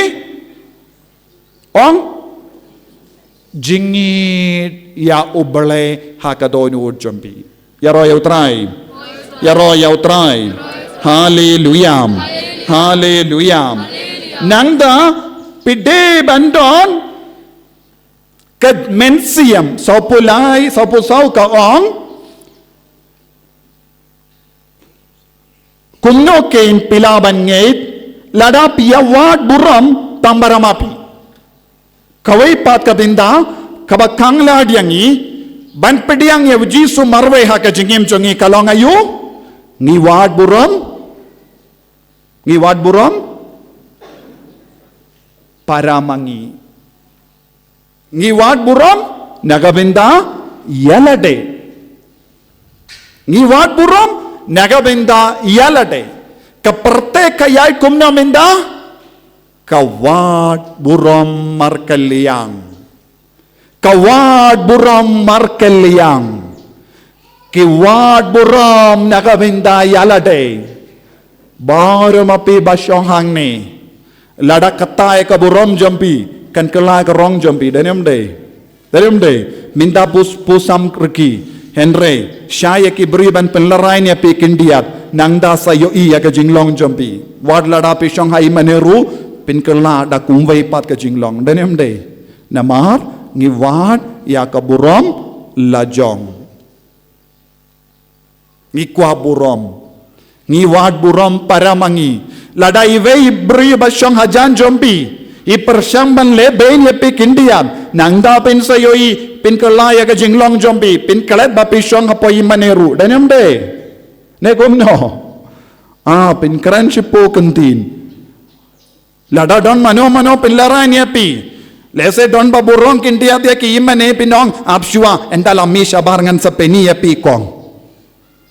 Ong, jingngeit ïa U Blei ha ka dohnud jong phi. Ïaroh ïa U Trai. Ïaroh ïa U Trai. Haleluia. Haleluia. Nangta phi dei ban don ka mynsiem, sawphew lai, sawphew saw ka ong, kumno kein phi lah ban ngeit lada phi ïa wad burom tang ba ram ha phi? Kawei pat ka bynta kaba khang lad ïa ngi ban pdiang ïa U Jisu marwei ha ka jingim jong ngi ka long aïu? Ngi wad burom, ngi wad burom para ma ngi. Ngi wad burom na ka bynta ïa lade. Ngi wad burom Na ka bynta ïa lade. Ka pyrthei ka ïaid kumno mynta? Ka wad burom markylliang. Ka wad burom markylliang. Ki wad burom na ka bynta ïa lade. Baroh ma phi ba shong hangne. Lada kata ïa ka burom jong phi, kan kylla ka rong jong phi, dei ne ym dei? Dei ne ym dei? Mynta pus, pus sam rki. Hynrei, shah ïa ki briew ban pynlehraiñ ïa phi khyndiat, nangta sa ïohi ïa ka jinglong jong phi. Wat lada phi shong ha i mane ruh, pynkylla da kumwei pat ka jinglong. Dei ne ym dei? Namar, ngi wad ïa ka burom lajong. Ngi kwah burom. Ngi wad burom para ma ngi. Lada iwei i briew ba shong hajan jong phi, i pyrshang ban leh bein ïa phi khyndiat, nangta phin sa ïohi, pynkylla ïa ka jinglong jong phi, phin klet ba phi shong hapoh i mane ruh. Dei ne ym dei? Ne kumno? Ah, phin kren shiphew kyntien. Lada don mano mano pynlehraiñ ïa phi. Lehse don ba burom khyndiat ïa ki i mane, phin ong, ap shuwa, ynda la mih shabar ngan sa pyni ïa phi kong.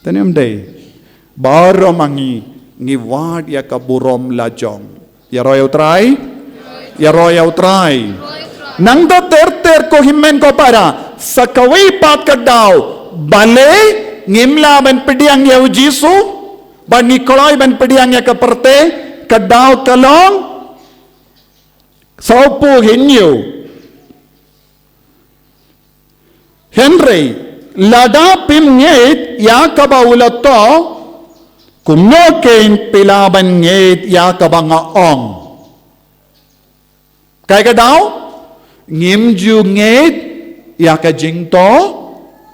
Dei ne ym dei? Baroh ma ngi, ngi wad ïa ka burom lajong. Ïaroh ïa u Trai? Ïaroh ïa u Trai. Nangta ter ter ko hynmen ko para, sa kawei pat ka daw, balei ngim lah ban pdiang ïa u Jisu? Bad ngi kloi ban pdiang ïa ka pyrthei, ka daw ka long, sawphew hynñiew. Hynrei, lada phim ngeit ïa kaba u la thoh, kumno kein phi lah ban ngeit ïa kaba nga ong? Kaei ka daw? Ngim ju ngeit ïa ka jingthoh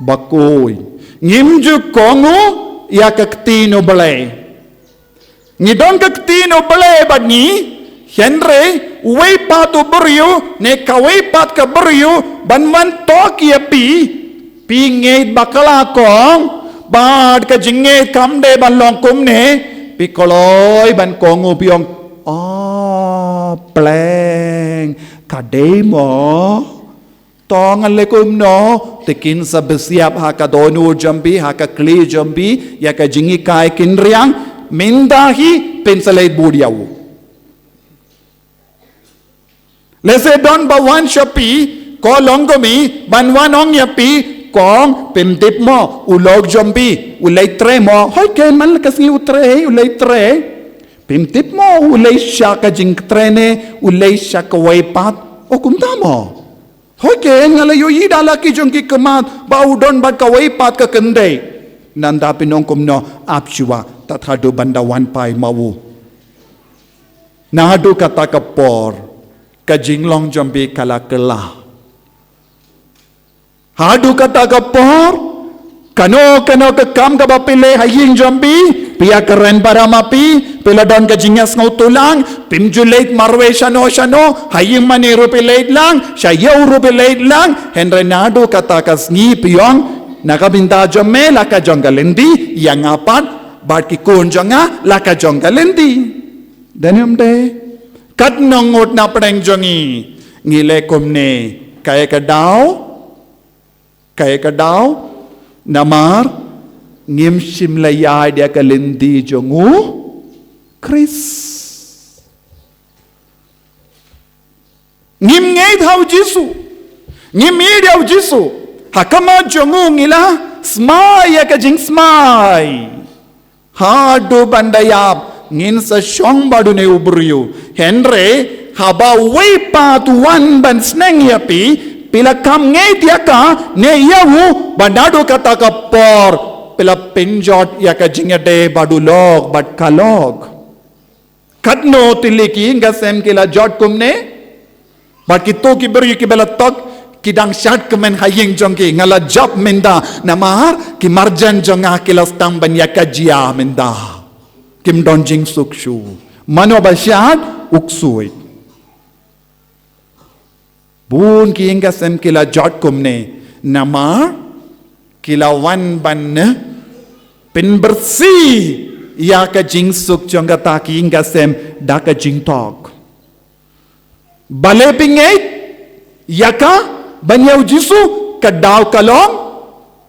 bakhuid. Ngim ju kohnguh ïa ka ktien u Blei. Ngi don ka ktien u Blei bad ngi, hynrei uwei pat u briew, ne kawei pat ka briew, ban wan thoh ïa phi, phi ngeit bakla kong, bad ka jingngeit kam dei ban long kumne, phi kloi ban kohnguh phi ong, oh, pleng, ka dei mo? To ngan leh kumno, te kin sa bisiap ha ka dohnud jong phi, ha ka khlieh jong phi, ïa ka jinghikai khynriang, mynta hi, phin sa leit bud ïa u. Lehse don ba wan sha phi, ko longkmie, ban wan ong ïa phi, kong, phim tip mo, u lok jong phi, u leit trei mo, hooid kein man la ka sngi u trei, u leit trei. Phim tip mo, u leit sha ka jingtrei ne, u leit sha kawei pat, o kumta mo. Hooid kein nga la ïohi da la ki jong ki khmat, ba u don bad kawei pat ka kynthei. Nangta phin ong kumno, ap shuwa, tad haduh ban da wan phai ma u. Naduh kata ka por, ka jinglong jong phi ka la kylla. Haduh kata ka por, kano kano ka kam kaba phi leh ha ïing jong phi, phi ïa kren para ma phi, phi la don ka jingïasngewthuh lang, phim ju leit marwei shano shano, ha ïing mane ruh phi leit lang, sha ïew ruh phi leit lang, hynrei naduh kata ka sngi phi ong, na ka bynta jong me la ka jong ka lynti, ïa nga pat, bad ki khun jong nga la ka jong ka lynti. Dei ne ym dei? Katno ngut na pdeng jong ngi, ngi leh kumne, kaei ka daw? Kaei ka daw? Namar, ngim shym la ïaid ïa ka lynti jong u Khrist. Ngim ngeit ha u Jisu. Ngim ïeit ïa u Jisu. Ha khmat jong u ngi la smai ïa ka jingsmai. Haduh ban da ïap, ngin sa shong bad une u briew. Hynrei, haba uwei pat u wan ban sneng ïa phi, phi la kham ngeit ïa ka, ne ïa u, bad naduh kata ka por, phi la pynjot ïa ka jingïadei bad u lok, bad ka lok. Katno tylli ki ïing ka sem ki la jot kumne? Bad kito ki briew kiba la tok, ki dang shad kmen ha ïing jong ki, nga la jop mynta, namar, ki marjan jong nga ki la sdang ban ïa ka jia mynta. Kim don jingsuk shuh. Mano ba shad, u ksuid. Bun ki ïing ka sem ki la jot kumne, namar, ki la wan ban ne, pynbyrsi, ïa ka jingsuk jong kata ki ïing ka sem, da ka jingthok. Balei phi ngeit, ïa ka, ban ïa u Jisu, ka daw ka long,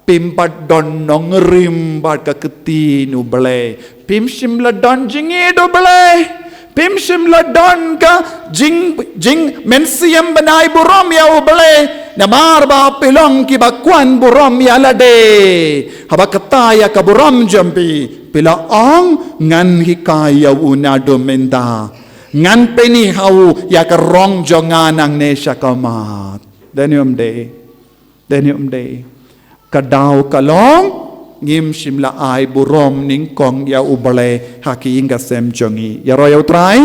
Phim pat don nongrim bad ka ktien U Blei. Phim shym la don jingïeit U Blei. Phim shym la don ka jing, jingmynsiem ban ai burom ïa U Blei. Namar ba phi long kiba kwah burom ïa lade. Haba kata ïa ka burom jong phi, phi la ong ngan hikai ïa u naduh mynta. Ngan pyni ha u ïa ka rong jong nga nangne sha khmat. Dei ne ym dei? Dei ne ym dei? Ka daw ka long, ngim shym la ai burom nyngkong ïa U Blei ha ki ïing ki sem jong ngi. Ïaroh ïa U Trai?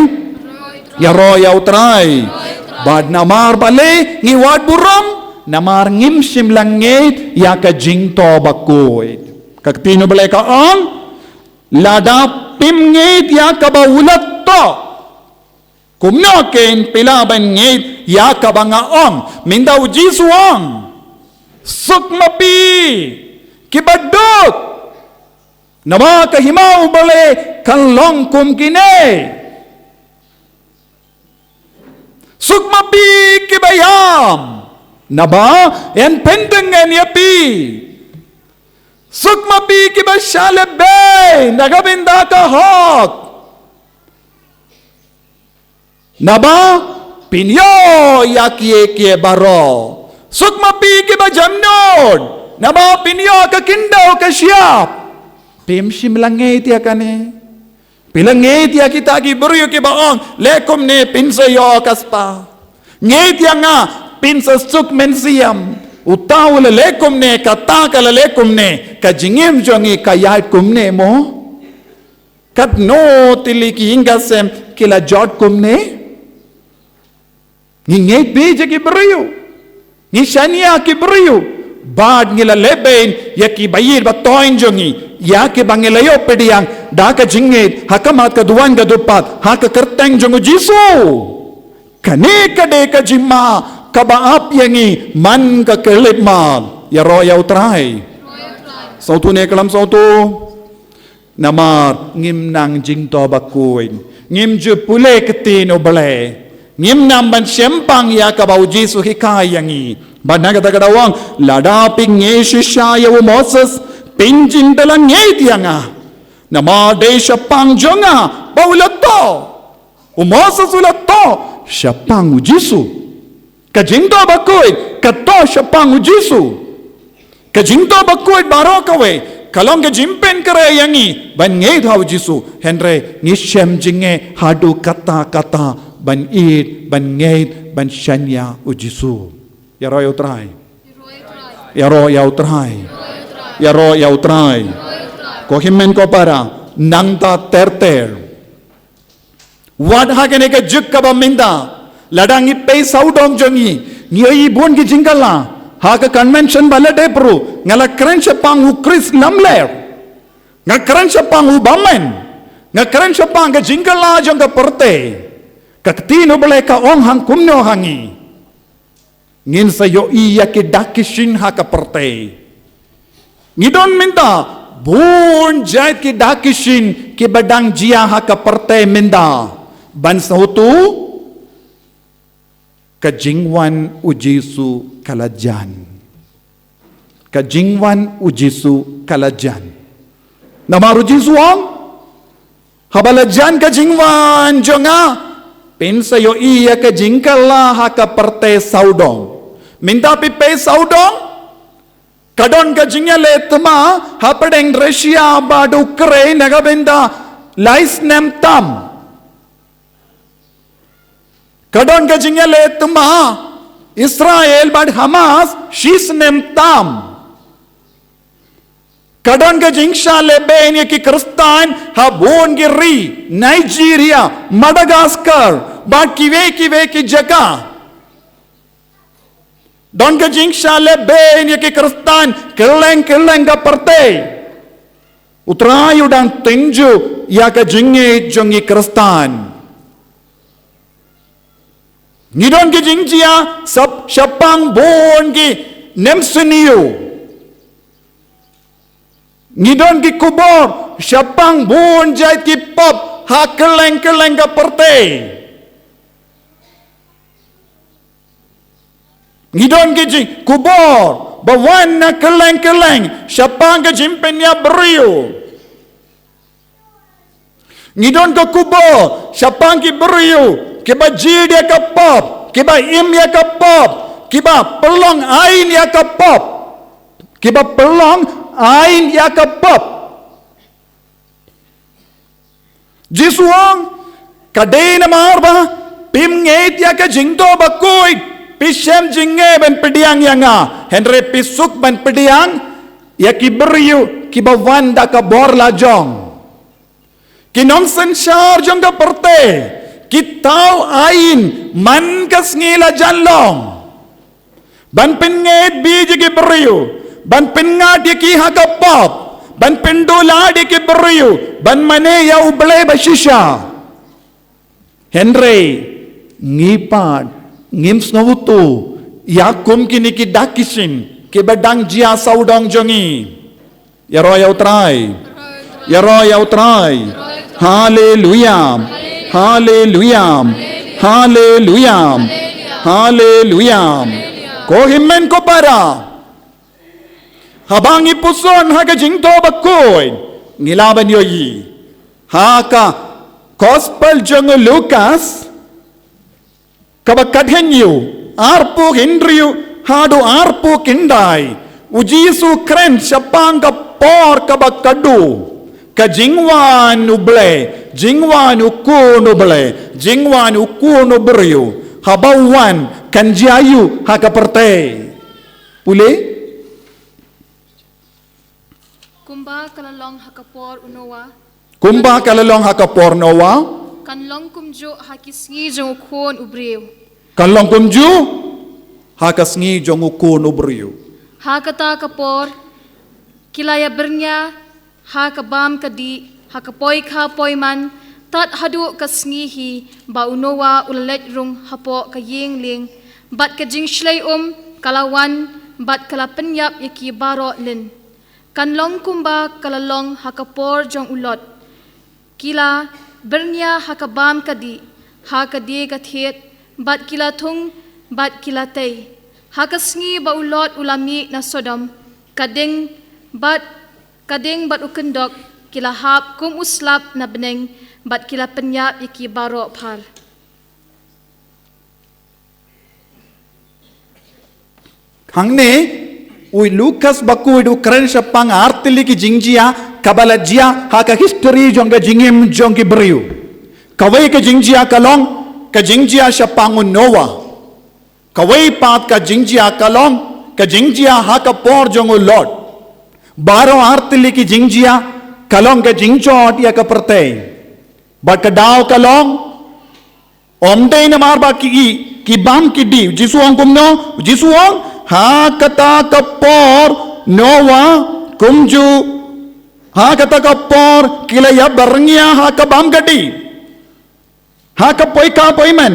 Ïaroh ïa U Trai. Bad namar balei ngi wad burom? Namar ngim shym la ngeit ïa ka jingthoh bakhuid. Ka ktien U Blei ka ong, lada phim ngeit ïa kaba u la thoh, kumno kein phi lah ban ngeit ïa kaba nga ong? Mynta U Jisu u ong, suk ma phi kiba duk, naba ka hima U Blei kan long kum kine. Suk ma phi kiba ïam, naba yn pyndeng ngan ïa phi. Suk ma phi kiba shah lehbeiñ na ka bynta ka hok, naba phin ïoh ïa kiei kiei baroh. Suk ma phi kiba jemnud, naba phin ïoh ka khyndew ka shyiap. Phim shym la ngeit ïa kane? Phi la ngeit ïa kita ki briew kiba ong, leh kumne phin sa ïoh ka spah. Ngeit ïa nga, phin sa suk mynsiem. Uta u la leh kumne, kata ka la leh kumne, ka jingim jong ngi ka ïaid kumne mo? Katno tylli ki ïing ki sem ki la jot kumne? Ngi ngeit beit ïa ki briew. Ngi shaniah ki briew. Bad ngi la lehbeiñ ïa ki baïeit ba thoiñ jong ngi, ïa kiba ngi la ïoh pdiang da ka jingngeit ha khmat ka duwan ka dukpat ha ka kyrteng jong U Jisu. Kane ka dei ka jingma kaba ap ïa ngi man ka khyllipmat. Ïaroh ïa U Trai. Sawtu ne klam sawtu. Namar ngim nang jingthoh bakhuid. Ngim ju pule ktien U Blei. Ngim nang ban shemphang ïa kaba U Jisu u hikai ïa ngi. Bad na kata ka daw u ong, lada phi ngeit shisha ïa u Moses, phin jin da la ngeit ïa nga. Namar dei shaphang jong nga ba u la thoh. U Moses u la thoh shaphang U Jisu. Ka jingthoh bakhuid ka thoh shaphang U Jisu. Ka jingthoh bakhuid baroh kawei ka long ka jingpynkhreh ïa ngi ban ngeit ha U Jisu. Hynrei ngi shem jingeh haduh katta katta ban ïeit, ban ngeit, ban shaniah U Jisu. Ïaroh ïa U Trai. Ïaroh ïa U Trai. Ïaroh ïa U Trai. Ko hynmen ko para, nangta ter ter. Wat ha kane ka juk kaba mynta, lada ngi pei sawdong jong ngi, ngi ïohi bun ki jingkylla. Ha ka convention ba la dep ruh, nga la kren shaphang u Khrist lamler. Nga kren shaphang u bymman. Nga kren shaphang ka jingkylla jong ka pyrthei. Ka ktien U Blei ka ong hangkumno ha ngi? Ngin sa ïohi ïa ki dak ki shin ha ka pyrthei. Ngi don mynta bun jait ki dak ki shin kiba dang jia ha ka pyrthei mynta. Ban sawtu, ka jingwan U Jisu ka la jan. Ka jingwan U Jisu ka la jan. Namar U Jisu u ong, haba la jan ka jingwan jong nga, phin sa ïohi ïa ka jingkylla ha ka pyrthei sawdong. Mynta phi pei sawdong, ka don ka jingïaleh thma hapdeng Russia bad Ukraine na ka bynta lai snem tam. Ka don ka jingïaleh thma Israel bad Hamas shi snem tam. Ka don ka jingshah lehbeiñ ïa ki Khristan ha bun ki ri, Nigeria, Madagascar, bad kiwei kiwei ki jaka. Don ka jingshah lehbeiñ ïa ki Khristan kylleng kylleng ka pyrthei. U Trai u dang tynjuh ïa ka jingngeit jong ngi Khristan. Ngi don ki jingjia shaphang bun ki nemsniew. Ngi don ki khubor shaphang bun jait ki pop ha kylleng kylleng ka pyrthei. Ngi don ki jingkhubor ba wan na kylleng kylleng shaphang ka jingpynïap briew. Ngi don ka khubor shaphang ki briew kiba jied ïa ka pop, kiba im ïa ka pop, kiba pynlong aiñ ïa ka pop, kiba pynlong aiñ ïa ka pop. Jisu ong, ka dei namar ba phim ngeit ïa ka jingthoh bakhuid, phi shem jingeh ban pdiang ïa nga, hynrei phi suk ban pdiang ïa ki briew kiba wan da ka bor la jong. Ki nongsynshar jong ka pyrthei ki thaw aiñ man ka sngi la jan long ban pynngeit bit ïa ki briew, ban pynngat ïa ki ha ka pop, ban pynduh lad ïa ki briew, ban mane ïa U Blei ba shisha. Hynrei ngi pat ngim sngewthuh ïa kum kine ki dak ki shin kiba dang jia sawdong jong ngi. Ïaroh ïa U Trai. Ïaroh ïa U Trai. Haleluya. Haleluya. Haleluya. Haleluya. Ko hynmen ko para, haba ngi puson ha ka jingthoh bakhuid, ngi lah ban ïohi ha ka Gospel jong u Lukas, kaba khathynñiew, arphew hynriew haduh arphew khyndai, U Jisu u kren shaphang ka por kaba khadduh, ka jingwan U Blei, jingwan U Khun U Blei, jingwan U Khun U Briew, haba u wan kan jia aïu ha ka pyrthei. Pule? Kumba ka la long ha ka por u Noah. Kumba ka la long ha ka por Noah. Kan long kumjuh ha ki sngi jong U Khun U Briew. Kan long kumjuh ha ka sngi jong U Khun U Briew. Ha kata ka por, ki la ïa byrngia ha ka bam ka dih, ha ka poi kha poi man, tad haduh ka sngi hi ba u Noah u la leit rung hapoh ka ïing lieng, bad ka jingshlei um ka la wan, bad ka la pynïap ïa ki baroh lin. Kan long kumba ka la long ha ka por jong u Lot. Ki la byrngia ha ka bam ka dih, ha ka die ka thied, bad ki la thung, bad ki la tei. Ha ka sngi ba u Lot u la mih na Sodom, ka ding bad, ka ding bad u kyndok ki la hap kum u slap na bneng, bad ki la pynïap ïa ki baroh phar. Hangne, u Lukas bakhuid u kren shaphang artylli ki jingjia kaba la jia ha ka history jong ka jingim jong ki briew. Kawei ka jingjia ka long ka jingjia shaphang u Noah. Kawei pat ka jingjia ka long ka jingjia ha ka por jong u Lot. Baroh artylli ki jingjia ka long ka jingjot ïa ka pyrthei. Bad ka daw ka long, ym dei namar ba ki, ki bam ki dih. Jisu ong kumno? Jisu ong, ha kata ka por Noah kumjuh, ha kata ka por ki la ïa byrngia ha ka bam ka dih, ha ka poi kha poi man,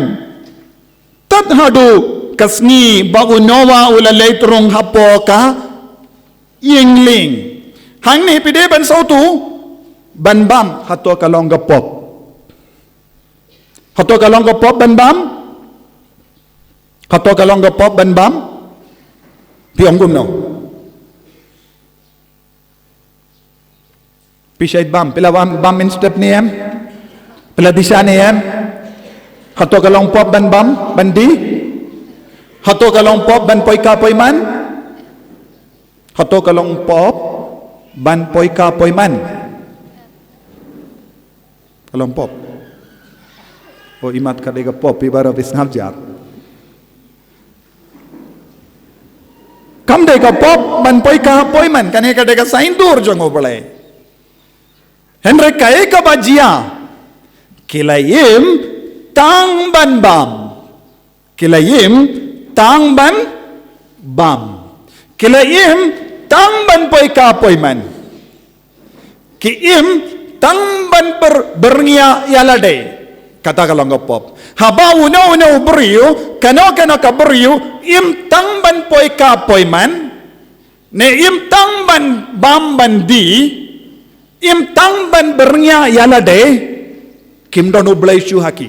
tad haduh ka sngi ba u Noah u la leit rung hapoh ka ïing lieng. Hangne phi dei ban sngewthuh, ban bam hato ka long ka pop? Hato ka long ka pop ban bam? Hato ka long ka pop ban bam? Phi ong kumno? Phi shait bam, phi la bam, bam mynstep ne em? Phi la dih sha ne em? Hato ka long pop ban bam, ban dih? Hato ka long pop ban poi kha poi man? Hato ka long pop ban poi kha poi man? Ka long pop. O imat ka dei ka pop, i baroh phi sngap jar. Kam dei ka pop ban poi kha poi man, kane ka dei ka saiñdur jong U Blei. Hynrei kaei kaba jia, ki la im tang ban bam. Ki la im tang ban bam. Ki la im tang ban poi kha poi man. Ki im tang ban ber-, byrngia ïa lade. Kata ka long ka pop. Haba uno uno u briew, kano kano ka briew, im tang ban poi kha poi man, ne im tang ban bam ban dih, im tang ban byrngia ïa lade, kim don U Blei shuh ha ki.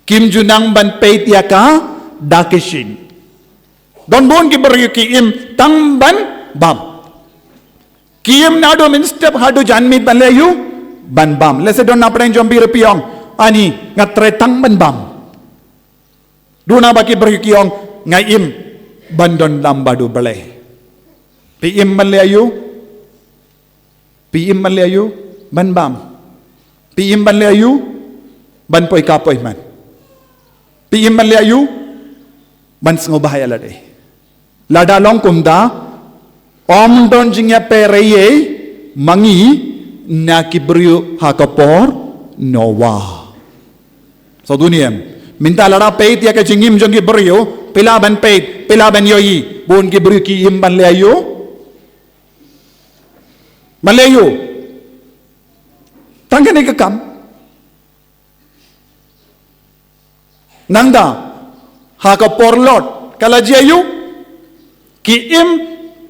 Kim ju nang ban peit ïa ka da ki shin. Don bun ki briew ki im tang ban bam. Ki im naduh mynstep haduh janmiet ban leh aïu? Ban bam. Lehse don na pdeng jong phi ruh phi ong, ani nga trei tang ban bam. Duna ba ki briew ki ong, nga im ban don lam bad U Blei. Phi im ban leh aïu? Phi im ban leh aïu? Ban bam. Phi im ban leh aïu? Ban poi ka poi man. Phi im ban leh aïu? Ban sngewbha ïa lade. Lada long kumta, ym don jingïapher ei ei ma ngi na ki briew ha ka por Noah. Sa duh ne em? Mynta lada peit ïa ka jingim jong ki briew, phi lah ban peit, phi lah ban ïohi, bun ki briew ki im ban leh aïu? Ban leh aïu? Tang kane ka kam. Nangta, ha ka por Lot, ka la jia aïu? Ki im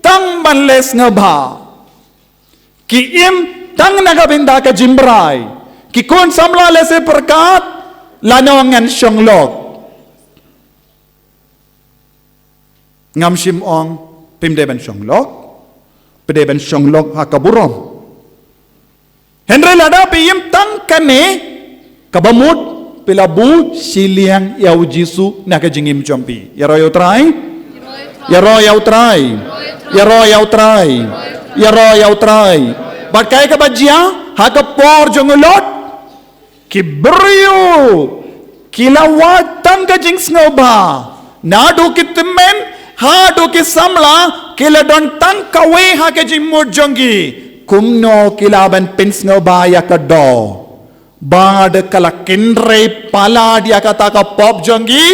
tang ban leh sngewbha. Ki im tang na ka bynta ka jingbrai. Ki khun samla lehse pyrkhat, lano ngan shong lok. Ngam shym ong, phim dei ban shong lok, phi dei ban shong lok ha ka burom. Hynrei lada phi im tang kane, kaba mut phi la buh shiliang ïa U Jisu na ka jingim jong phi. Ïaroh ïa U Trai. Ïaroh ïa U Trai. Ïaroh ïa U Trai. Ïaroh ïa U Trai. Bad kaei kaba jia, ha ka por jong u Lot, ki briew ki la wad tang ka jingsngewbha. Naduh ki tymmen haduh ki samla, ki la don tang kawei ha ka jingmut jong ki. Kumno ki lah ban pynsngewbha ïa ka daw? Bad ka la kynrei palat ïa kata ka pop jong ki.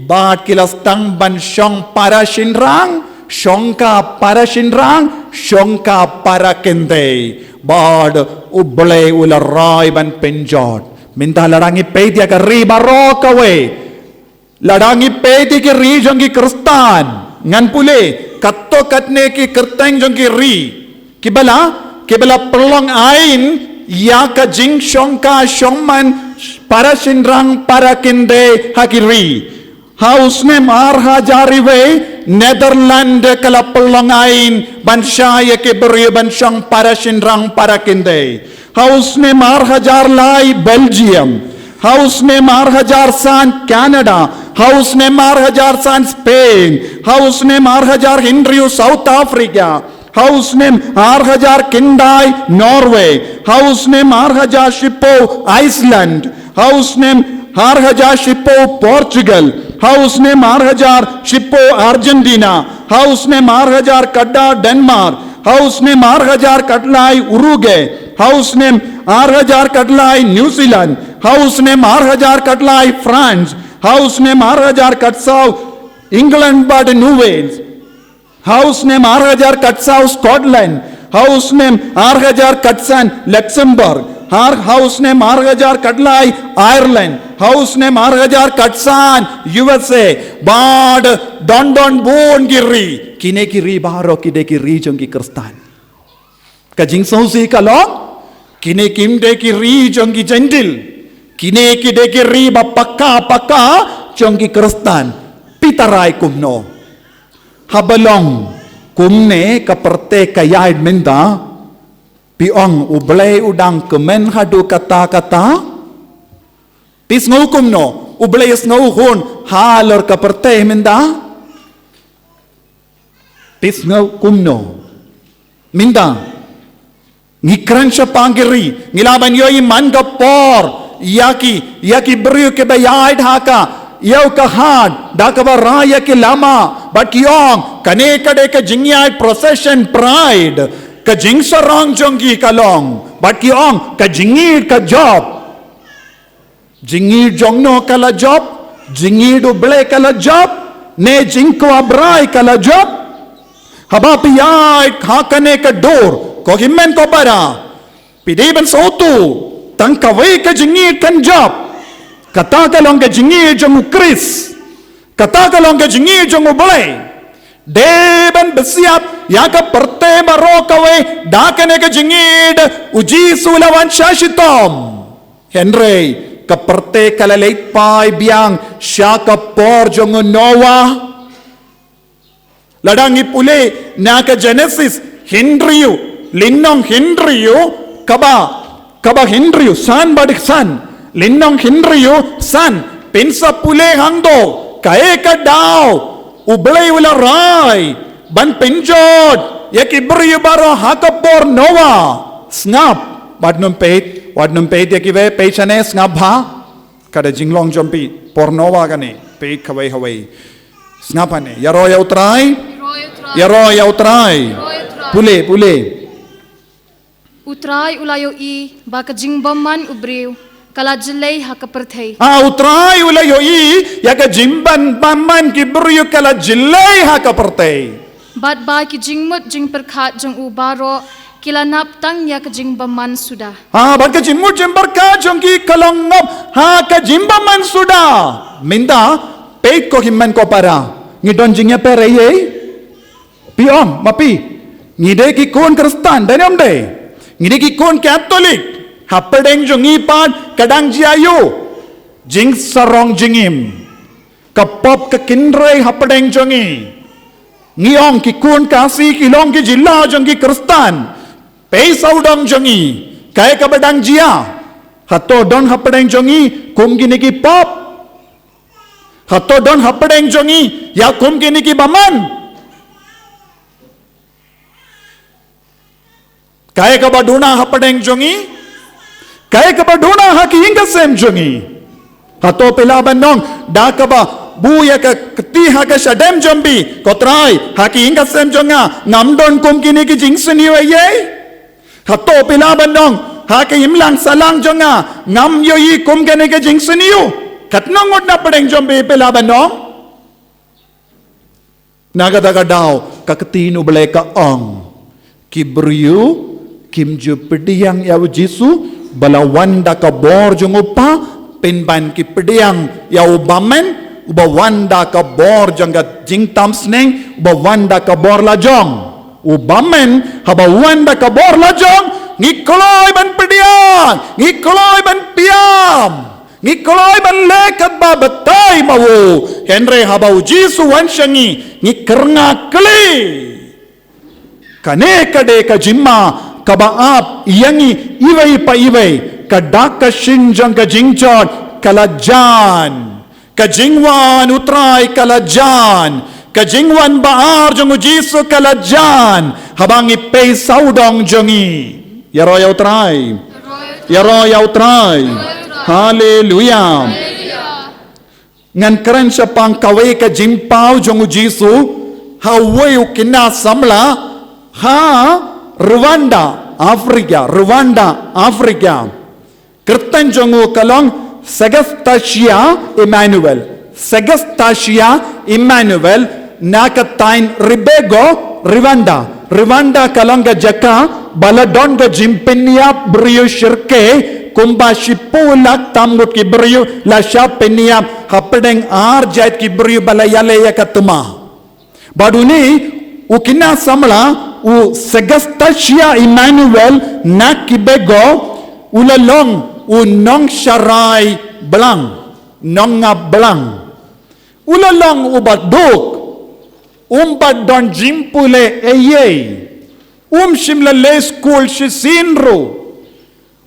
Bad ki la sdang ban shong para shynrang, shongka para shynrang, shongka para kynthei. Bad U Blei u la rai ban pynjot. Mynta lada ngi peit ïa ka ri baroh kawei, lada ngi peit ïa ki ri jong ki Khristan, ngan pule, katto katne ki kyrteng jong ki ri, kiba la, kiba la pynlong aiñ ïa ka jingshongka shongman para shynrang para kynthei ha ki ri. Ha u snem ar hajar iwei, Netherlands ka la pynlong aiñ ban shai ïa ki briew ban shong para shynrang para kynthei. Ha u snem ar hajar lai, Belgium. Ha u snem ar hajar san, Canada. Ha u snem ar hajar san, Spain. Ha u snem ar hajar hynriew, South Africa. Ha u snem ar hajar khyndai, Norway. Ha u snem ar hajar shiphew, Iceland. Ha u snem ar hajar shiphew, Portugal. Ha u snem ar hajar shiphew, Argentina. Ha u snem ar hajar khyndai, Denmark. Ha u snem ar hajar khatlai, Uruguay. Ha u snem ar hajar khatlai, New Zealand. Ha u snem ar hajar khatlai, France. Ha u snem ar hajar khatsaw, England bad New Wales. Ha u snem ar hajar khatsaw, Scotland. Ha u snem ar hajar khatsan, Luxembourg. Ar, ha u snem ar hajar khatlai, Ireland. Ha u snem ar hajar khatsan, U S A. Bad don don bun ki ri. Kine ki ri baroh ki dei ki ri jong ki Khristan. Ka jingsngewsih ka long, kine kim dei ki ri jong ki Jentil. Kine ki dei ki ri ba paka paka jong ki Khristan. Phi tharai kumno? Haba long kumne ka pyrthei ka ïaid mynta, phi ong U Blei u dang kmen haduh katta katta? Phi sngew kumno? U Blei u sngew hun halor ka pyrthei mynta? Phi sngew kumno? Mynta ngi kren shaphang ki ri, ngi lah ban ïohi man ka por ïa ki, ïa ki briew kiba ïaid ha ka ïew ka hat da kaba rai ïa ki lama, bad ki ong, kane ka dei ka jingïaid procession pride, ka jingsarong jong ki ka long, bad ki ong ka jingïeid ka jop. Jingïeid jong no ka la jop? Jingïeid U Blei ka la jop? Ne jingkwah brai ka la jop? Haba phi ïaid ha kane ka dur, ko hynmen ko para, phi dei ban sngewthuh, tang kawei ka jingïeid kan jop. Kata ka long ka jingïeid jong U Khrist. Kata ka long ka jingïeid jong U Blei. Dei ban pynsiap ïa ka pyrthei baroh kawei da kane ka jingïeid, U Jisu u la wan sha shitom. Hynrei ka pyrthei ka la leit phai biang sha ka por jong u Noah. Lada ngi pule na ka Genesis hynriew, lynnong hynriew, kaba, kaba hynriew, san bad khatsan, lynnong hynriew, san, pynsa pule hangto, kaei ka daw, U Blei u la rai, ban pynjot, ïa ki briew baroh ha ka por Noah, sngap, wat nym peit, wat nym peit ïa kiwei, peit shane sngap bha, ka da jinglong jong phi, por Noah kane, peit kawei kawei. Sngap hangne, ïaroh ïa U Trai, ïaroh ïa U Trai. Pule, pule. U Trai u la ïohi, ba ka jingbymman u briew, ka la jyllei ha ka pyrthei. Ah, U Trai u la ïohi, ïa ka jingbymman ki briew ka la jyllei ha ka pyrthei. Bad ba ki jingmut jingpyrkhat jong u baroh, ki la nap tang ïa ka jingbymman suda. Ah, bad ka jingmut jingpyrkhat jong ki ka long ngop, ha ka jingbymman suda. Mynta, peit ko hynmen ko para. Ngi don jingïapher ei ei. Phi ong, ma phi. Ngi dei ki khun Khristan, dei ne ym dei. Ngi dei ki khun Katholik. Hapdeng jong ngi pat, ka dang jia ïa u. Jingsarong jingim. Ka pop ka kynrei hapdeng jong ngi. Ngi ong ki khun Khasi ki long ki jylla jong ki Khristan. Peit sawdong jong ngi. Kaei kaba dang jia. Hato don hapdeng jong ngi, kum kine ki pop. Hato don hapdeng jong ngi, ïa kum kine ki bymman. Kaei kaba duna hapdeng jong ngi. Kaei kaba duna ha ki ïing ki sem jong ngi. Hato phi lah ban ong, da kaba buh ïa ka kti ha ka shadem jong phi, ko Trai, ha ki ïing ki sem jong nga, ngam don kum kine ki jingsniew ei ei. Hato phi lah ban ong, ha ka imlang sahlang jong nga, ngam ïohi kum kane ka jingsniew. Katno ngut na pdeng jong phi phi lah ban ong. Na kata ka daw, ka ktien U Blei ka ong. Ki briew, kim ju pdiang ïa U Jisu, ba la wan da ka bor jong U Kpa, pynban ki pdiang ïa u bymman, uba wan da ka bor jong ka jingtam sneng, uba wan da ka bor lajong. U bymman, haba wan da ka bor lajong, ngi kloi ban pdiang, ngi kloi ban pdiang. Ngi kloi ban leh katba batai ma u, hynrei haba U Jisu wan sha ngi, ngi kyrngah kli. Kane ka dei ka jingma, kaba ap, ïa ngi, iwei pa iwei, ka dak ka shin jong ka jingjot, ka la jan. Ka jingwan U Trai ka la jan. Ka jingwan ba ar jong U Jisu ka la jan. Haba ngi peit sawdong jong ngi. Ïaroh ïa U Trai. Ïaroh ïa U Trai. Haleluia. Ngan kren shaphang kawei ka jingpaw jong U Jisu. Ha uwei u khynnah samla. Ha Rwanda, Africa. Rwanda, Africa. Kyrteng jong u ka long Sagastasia Emmanuel. Sagastasia Emmanuel na ka thaiñ Ribego, Rwanda. Rwanda ka long ka jaka ba la don ka jingpynïap briew shirkhei kumba shiphew lak tam ngut ki briew la shah pynïap hapdeng ar jait ki briew ba la ïaleh ïa ka thma. Bad une u khynnah samla u Sagastasia Emmanuel na Kibego u la long u nongsharai blang, nongngap blang. U la long uba duk, um pat don jingpule eiei. Um shym la leh skul shisien ruh.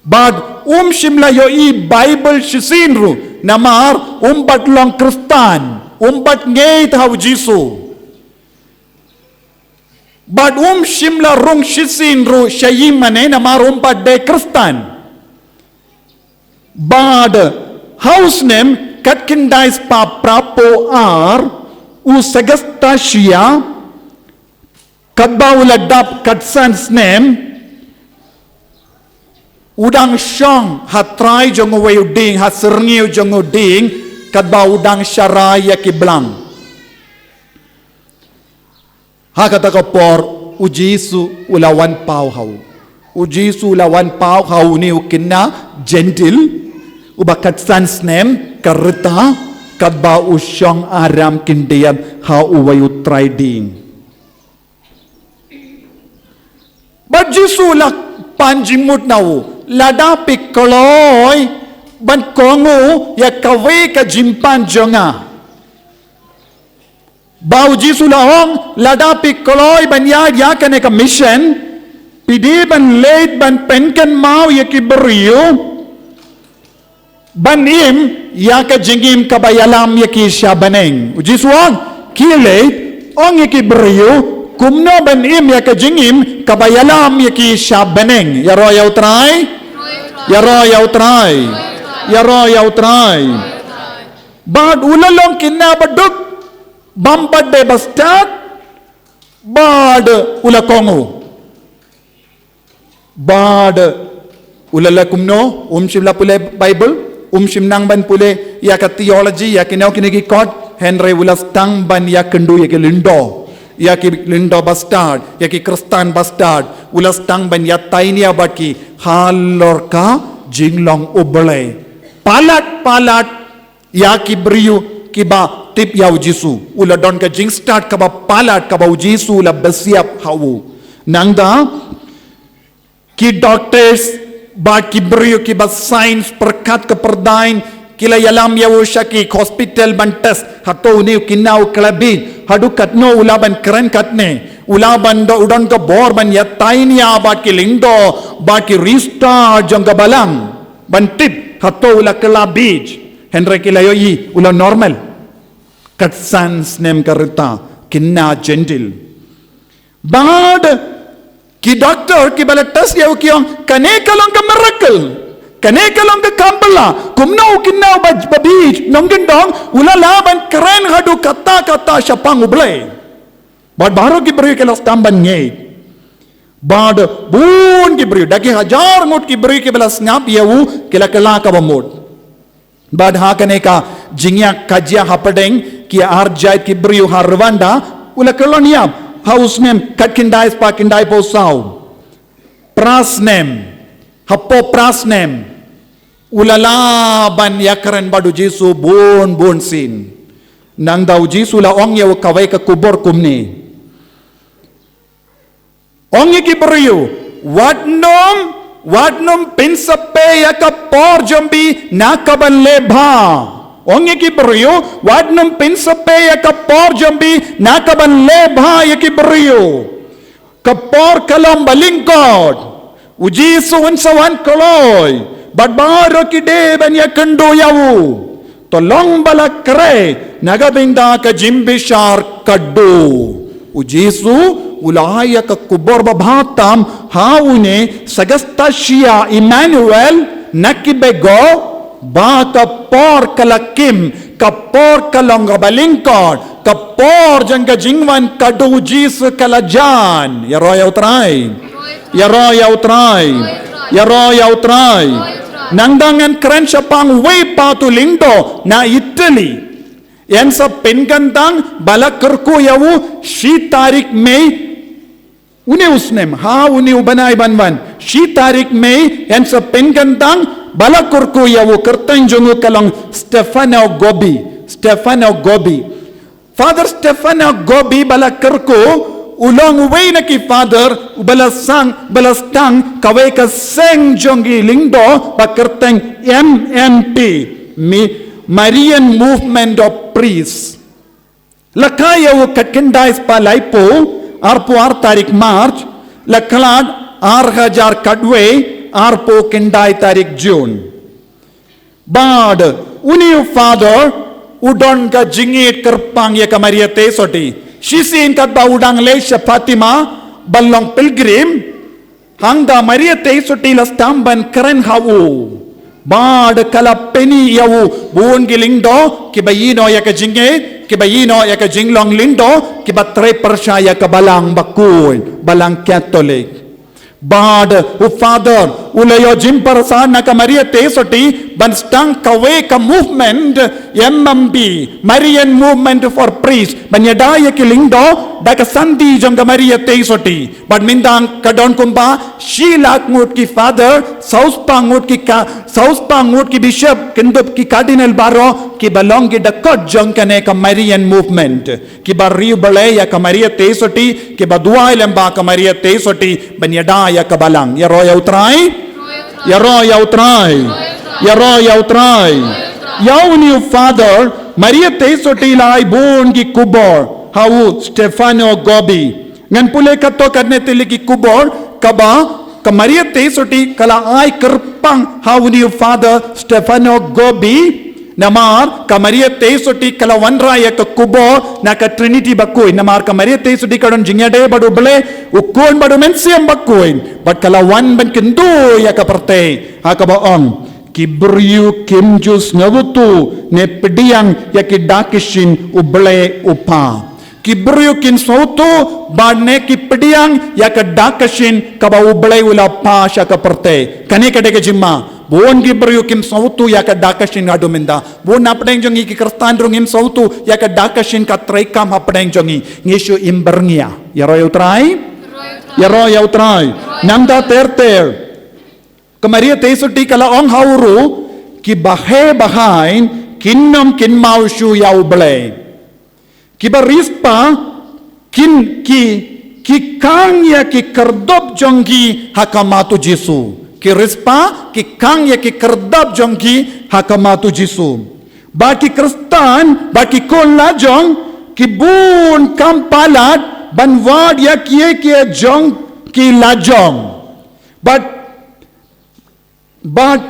Bad um shym la ïohi Baibl shisien ruh, namar um pat long Khristan, um pat ngeit ha U Jisu. Bad um shym la rung shisien ruh sha ïing mane, namar um pat dei Khristan. Bad ha u snem khatkhyndai spah phraphew ar, u Sagastasia, katba u la dap khatsan snem, u dang shong ha trai jong uwei u dieng, ha syrngiew jong u dieng, katba u dang sharai ïa ki blang. Ha kata ka por, U Jisu u la wan paw ha u. U Jisu u la wan paw ha une u khynnah Jentil, uba khatsan snem, ka rta, katba u shong aram khyndiat ha uwei u trai dieng. Bad Jisu la pan jingmut na u, lada phi kloi ban kohnguh ïa kawei ka jingpan jong nga, Ba u Jisu la ong, lada phi kloi ban ïaid ïa kane ka mission, phi dei ban leit ban pynkynmaw ïa ki briew ban im ïa ka jingim kaba ïalam ïa ki sha bneng. U Jisu ong, khie leit, ong ïa ki briew kumno ban im ïa ka jingim kaba ïalam ïa ki sha bneng. Ïaroh ïa u Trai. Ïaroh ïa u Trai. Ïaroh ïa u Trai. Bad u la long kine ba duk, bam pat de ba stad, bad u la kohnguh. Bad u la leh kumno, um shym la pule Bible, um shym nang ban pule ïa ka theology, ïa kino kino ki kot, hynrei u la sdang ban ïakynduh ïa ki lyngdoh, ïa ki lyngdoh ba stad, ïa ki Khristan ba stad, u la sdang ban ïatai nia bad ki halor ka jinglong U Blei. Palat, palat, ïa ki briew kiba tip ïa u Jisu. U la don ka jingstad kaba palat kaba u Jisu u la bsiap ha u. Nangta, ki doctors bad ki briew kiba science pyrkhat ka pyrdain, ki la ïalam ïa u sha ki hospital ban test, hato une u kynnoh u kylla bieit, haduh katno u lah ban kren katne, u lah ban do, u don ka bor ban ïatai nia bad ki lyngdoh, bad ki riewstad jong ka balang. Ban tip, hato u la kylla bieit. Hynrei ki la ïohi, u la normal. Katsan snem ka rta, kynnoh Jentil. Bad ki doctor kiba la test ïa u ki ong, kane ka long ka miracle. Kane ka long ka kam bylla. Kumno u kynnoh ba, ba bieit, nongkyndong, u la lah ban kren haduh katta katta shaphang U Blei. Bad baroh ki briew ki la sdang ban ngeit. Bad bun ki briew, da ki hajar ngut ki briew kiba la sngap ïa u, ki la kylla kaba mut. Bad ha kane ka jingïakajia hapdeng ki arjait ki briew ha Rwanda, u la kyllon ïap ha u snem khatkhyndai spah khyndaiphew saw. Phra snem, hapoh phra snem, u la lah ban ïakren bad u Jisu bun bun sien. Nangta u Jisu la ong ïa u kawei ka khubor kumne. Ong ïa ki briew, wat nym, wat nym pynsaphriang ïa ka por jong phi na kaban leh bha. Ong ïa ki briew, wat nym pynsaphriang ïa ka por jong phi na kaban leh bha ïa ki briew. Ka por ka long ba lyngkot. U Jisu un sa wan kloi. Bad baroh ki dei ban ïakynduh ïa u. To long ba la khreh, na ka bynta ka jingbishar khadduh. U Jisu, u la ai ïa ka khubor babha tam, ha une, Sagastasia Emmanuel, na ki bego, ba ka por ka la khim, ka por ka long kaba lyngkot, ka por jong ka jingwan khadduh u Jisu ka la jan. Ïaroh ïa u Trai. Ïaroh ïa u Trai. Ïaroh ïa u Trai. Nangta ngan kren shaphang uwei pat u lyngdoh na Italy. Yn sa pynkyntang ba la kyrkhu ïa u shi tarik Mei. Une u snem, ha une u bnai ban wan. Shi tarik Mei, yn sa pynkyntang ba la kyrkhu ïa u, kyrteng jong u ka long Stefano Gobbi. Stefano Gobbi. Father Stefano Gobbi ba la kyrkhu, u long uwei na ki father, uba la sdang, ba la sdang, kawei ka seng jong ki lyngdoh, ba kyrteng M M P, Mi-, Marian Movement of Priests. La kha ïa u khatkhyndai spah laiphew, arphew ar tarik March, la khlad ar hajar khatwei, arphew khyndai tarik June. Bad, une u father, u don ka jingïeit kyrpang ïa ka Maria Theisotti. Shisien katba u dang leit sha Fatima, ban long pilgrim, hangta Maria Theisotti la sdang ban kren ha u. Bad ka la pyni ïa u, bun ki lyngdoh, kiba ïehnoh ïa ka jingïeit, kiba ïehnoh ïa ka jinglong lyngdoh, kiba trei pyrshah ïa ka balang bakhuid, balang Katholik. Bad u father, u la ïoh jingpyrshah na ka Maria Theisotti, ban sdang kawei ka movement, M M P, Marian Movement for Priests, ban ïada ïa ki lyngdoh, da ka santi jong ka Maria Theisotti. Bad mynta ka don kumba, shi lak ngut ki father, saw spah ngut ki ka, saw spah ngut ki bishop, kyndup ki cardinal baroh, kiba long ki dkhot jong kane ka Marian Movement. Kiba riewblei ïa ka Maria Theisotti, kiba duwai lem bad ka Maria Theisotti, ban ïada ïa ka balang. Ïaroh ïa u Trai. Ïaroh ïa u Trai. Ïaroh ïa u Trai. Ïa une u father, Maria Theisotti la ai bun ki khubor. ha u Stefano Gobi. Ngan pule katto katne tylli ki khubor kaba ka Maria Theisotti ka la ai kyrpang ha une u Father Stefano Gobi. Namar ka Maria Theisotti ka la wanrah ïa ka khubor na ka Trinity bakhuid. Namar ka Maria Theisotti ka don jingïadei bad u Blei, u Khun bad u Mynsiem bakhuid. Bad ka la wan ban kynduh ïa ka pyrthei ha kaba ong, ki briew kim ju sngewthuh ne pdiang ïa ki dak ki shin u Blei u Kpa. Ki briew kim sngewthuh bad ne ki pdiang ïa ka dak ka shin kaba u Blei u la pha sha ka pyrthei. Kane ka dei ka jingma. Bun ki briew kim sngewthuh ïa ka dak ka shin haduh mynta. Bun hapdeng jong ngi ki Khristan ruh ngim sngewthuh ïa ka dak ka shin ka treikam hapdeng jong ngi. Ngi shu im byrngia. Ïaroh ïa u Trai. Ïaroh ïa u Trai. Nangta ter ter, ka Maria Theisotti ka la ong ha u ruh, kiba heh ba haiñ kin ym kynmaw shuh ïa u Blei. Kiba riewspah kin ki, ki khang ïa ki khyrdop jong ki ha khmat u Jisu. Ki riewspah ki khang ïa ki khyrdop jong ki ha khmat u Jisu. Bad ki Khristan, bad ki khun lajong, ki bun kam palat ban wad ïa kiei kiei jong ki lajong. Bad, bad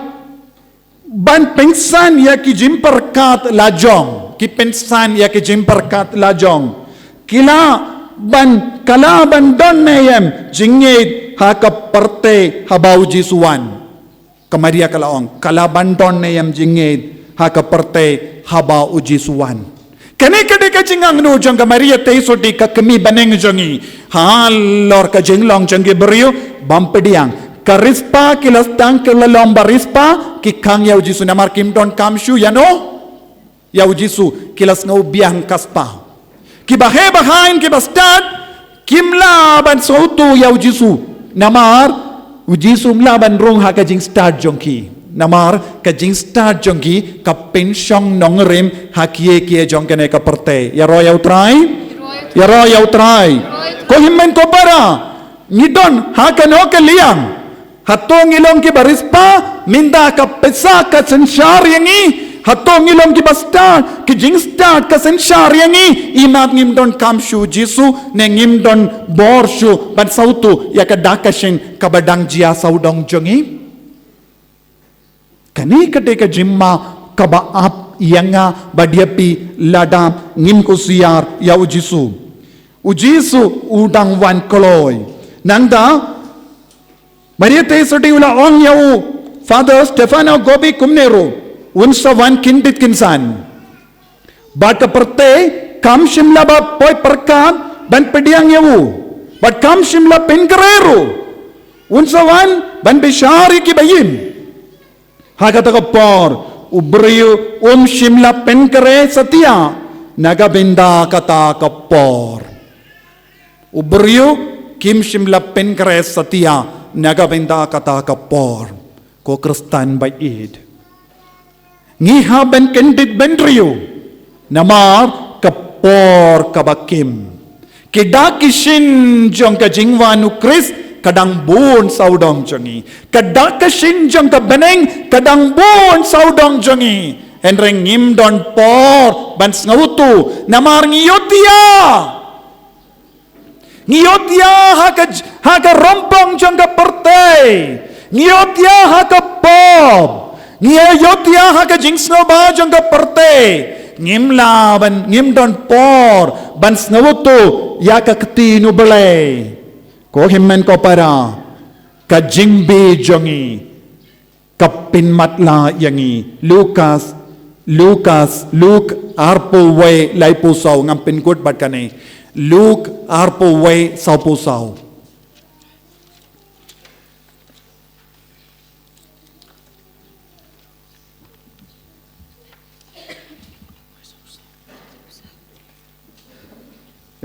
ban pynsan ïa ki jingpyrkhat lajong, ki pynsan ïa ki jingpyrkhat lajong. Ki lah ban, ka lah ban don ne em jingngeit ha ka pyrthei haba u Jisu wan. Ka Maria ka la ong, ka lah ban don ne em jingngeit ha ka pyrthei haba u Jisu wan. Kane ka dei ka jingangnud jong ka Maria Theisotti, ka kmie bneng jong ngi. Halor ka jinglong jong ki briew, bym pdiang. Ka riewspah ki la sdang ki la long ba riewspah, ki khang ïa u Jisu namar kim donkam shuh ïano, ïa u Jisu, ki la sngew biang ka spah. Kiba heh ba haiñ, kiba stad, kim lah ban sngewthuh ïa u Jisu. Namar u Jisu um lah ban rung ha ka jingstad jong ki. Namar ka jingstad jong ki ka pynshong nongrim ha kiei kiei jong kane ka pyrthei. Ïaroh ïa u Trai. Ïaroh ïa u Trai. Ko hynmen ko para, ngi don ha kano ka liang? Hato ngi long kiba riewspah, mynta ka pisa ka synshar ïa ngi? Hato ngi long kiba stad, ki jingstad ka synshar ïa ngi? Imat ngim donkam shuh Jisu, ne ngim don bor shuh ban sngewthuh ïa ka dak ka shin kaba dang jia sawdong jong ngi? Kane ka dei ka jingma kaba ap ïa nga bad ïa phi lada ngim kusiar ïa u Jisu. U Jisu u dang wan kloi. Nangta Maria Theisotti u la ong ïa u Father Stefano Gobi kumne ruh, un sa wan kyndit kynsan. Bad ka pyrthei kam shym la ba poi pyrkhat ban pdiang ïa u. Bad kam shym la pynkhreh ruh. Un sa wan ban bishar ïa kiba im. Ha kata ka por, u briew um shym la pynkhreh satia na ka bynta kata ka por. U briew kim shym la pynkhreh satia na ka bynta kata ka por. Ko Khristan ba ïeit, ngi hap ban kyndit bynriew namar ka por kaba kim. Ki dak ki shin jong ka jingwan u Khrist ka dang bun sawdong jong ngi. Ka dak ka shin jong ka bneng ka dang bun sawdong jong ngi. Hynrei ngim don por ban sngewthuh namar ngi ïohthiah. Ngi ïohthiah ha ka, ha ka rympong jong ka pyrthei. Ngi ïohthiah ha ka pop. Ngi ïohthiah ha ka jingsngewbha jong ka pyrthei. Ngim lah ban, ngim don por ban sngewthuh ïa ka ktien u Blei. Ko hynmen ko para, ka jingbit jong ngi ka pynmatlah ïa ngi. Lukas, Lukas, Luk arphew wei laiphew saw, ngam pynkut bad kane. Luk arphew wei sawphew saw.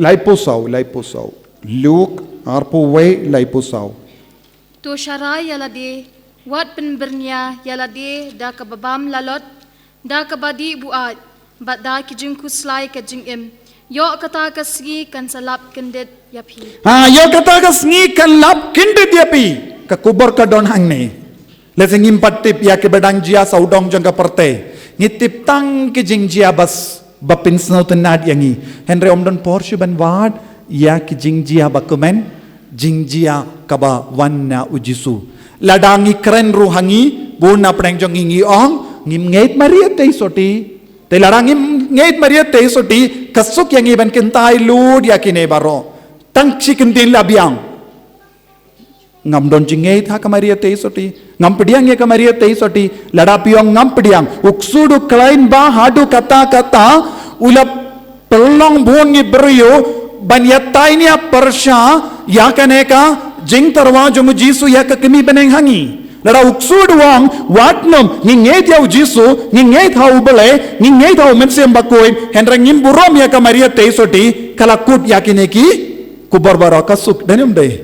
Laiphew saw, laiphew saw. Luk arphew wei laiphew saw. To sharai ïa lade, wat pynbyrngia ïa lade da kaba bam lalot, da kaba dih buaid, bad da ki jingkhuslai ka jingim. Ïoh kata ka sngi kan sa lap kyndit ïa phi. Ha, ïoh kata ka sngi kan lap kyndit ïa phi. Ka khubor ka don hangne. Lehse ngim pat tip ïa kiba dang jia sawdong jong ka pyrthei. Ngi tip tang ki jingjia ba s-, ba pynsngewtynnad ïa ngi. Hynrei ym don por shuh ban wad ïa ki jingjia ba kmen, jingjia kaba wan na u Jisu. Lada ngi kren ruh ha ngi, bun na pdeng jong ngi ngi ong, ngim ngeit Maria Theisotti. Te lada ngim ngeit Maria Theisotti, ka suk ïa ngi ban kyntait lut ïa kine baroh. Tang shi kyntien la biang. Ngam don jingngeit ha ka Maria Theisotti. Ngam pdiang ïa ka Maria Theisotti. Lada phi ong ngam pdiang, u ksuid u khlaiñ bha haduh katta katta, u la pynlong bun ngi briew ban ïatai nia pyrshah ïa kane ka jingtyrwa jong u Jisu ïa ka kmie bneng ha ngi. Lada u ksuid u ong, wat nym, ngi ngeit ïa u Jisu, ngi ngeit ha u Blei, ngi ngeit ha u Mynsiem Bakhuid, hynrei ngim burom ïa ka Maria Theisotti, ka la kut ïa kine ki khubor baroh, ka suk, da ne ym dei?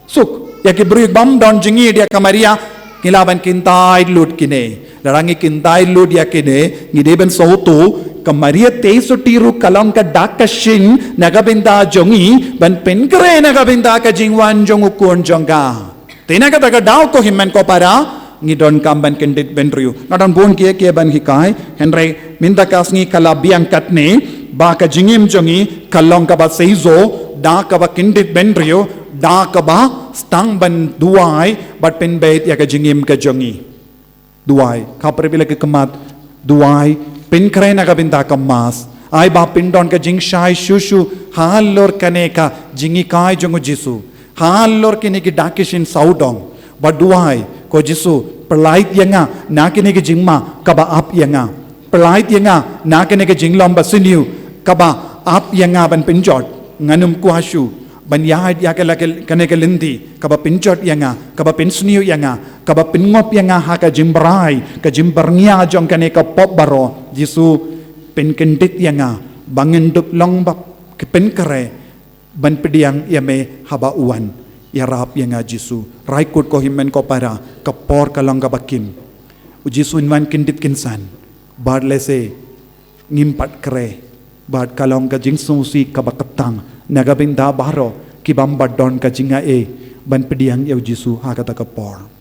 Suk ïa ki briew bym don jingngeit ïa ka Maria, ngi lah ban kyntait lut kine. Lada ngi kyntait lut ïa kine, ngi dei ban sngewthuh, ka Maria Theisotti ruh ka long ka dak ka shin na ka bynta jong ngi, ban pynkhreh na ka bynta ka jingwan jong u Khun jong ka. Te na kata ka daw, ko hynmen ko para, ngi donkam ban kyndit bynriew. Nga don bun kiei kiei ban hikai, hynrei mynta ka sngi ka la biang katne, ba ka jingim jong ngi ka long kaba seisoh da kaba kyndit bynriew, da kaba sdang ban duwai bad pynbeit ïa ka jingim ka jong ngi. Duwai, khapkhreh ïa la ki khmat, duwai, pynkhreh na ka bynta ka Mass. Ai ba pyndon ka jingshai shuh shuh halor kane ka jinghikai jong u Jisu, halor kine ki dak ki shin sawdong. Ba duwai, ko Jisu, pyllait ïa nga na kine ki jingma kaba ap ïa nga. Pyllait ïa nga na kine ki jinglong ba sniew kaba ap ïa nga ban pynjot. Ngan ym kwah shuh ban ïaid ïa ka la ka, kane ka lynti kaba pynjot ïa nga, kaba pynsniew ïa nga, kaba pynngop ïa nga ha ka jingbrai, ka jingbyrngia jong kane ka pop baroh. Jisu, pynkyndit ïa nga ba ngan dup long ba pynkhreh ban pdiang ïa me haba u wan. Ïarap ïa nga Jisu. Raikut ko hynmen ko para, ka por ka long kaba khim. U Jisu un wan kyndit kynsan. Bad lehse ngim pat khreh. Bad ka long ka jingsngewsih kaba kyrteng na ka bynta baroh ki bym pat don ka jingaiei ban pdiang ïa u Jisu ha kata ka por.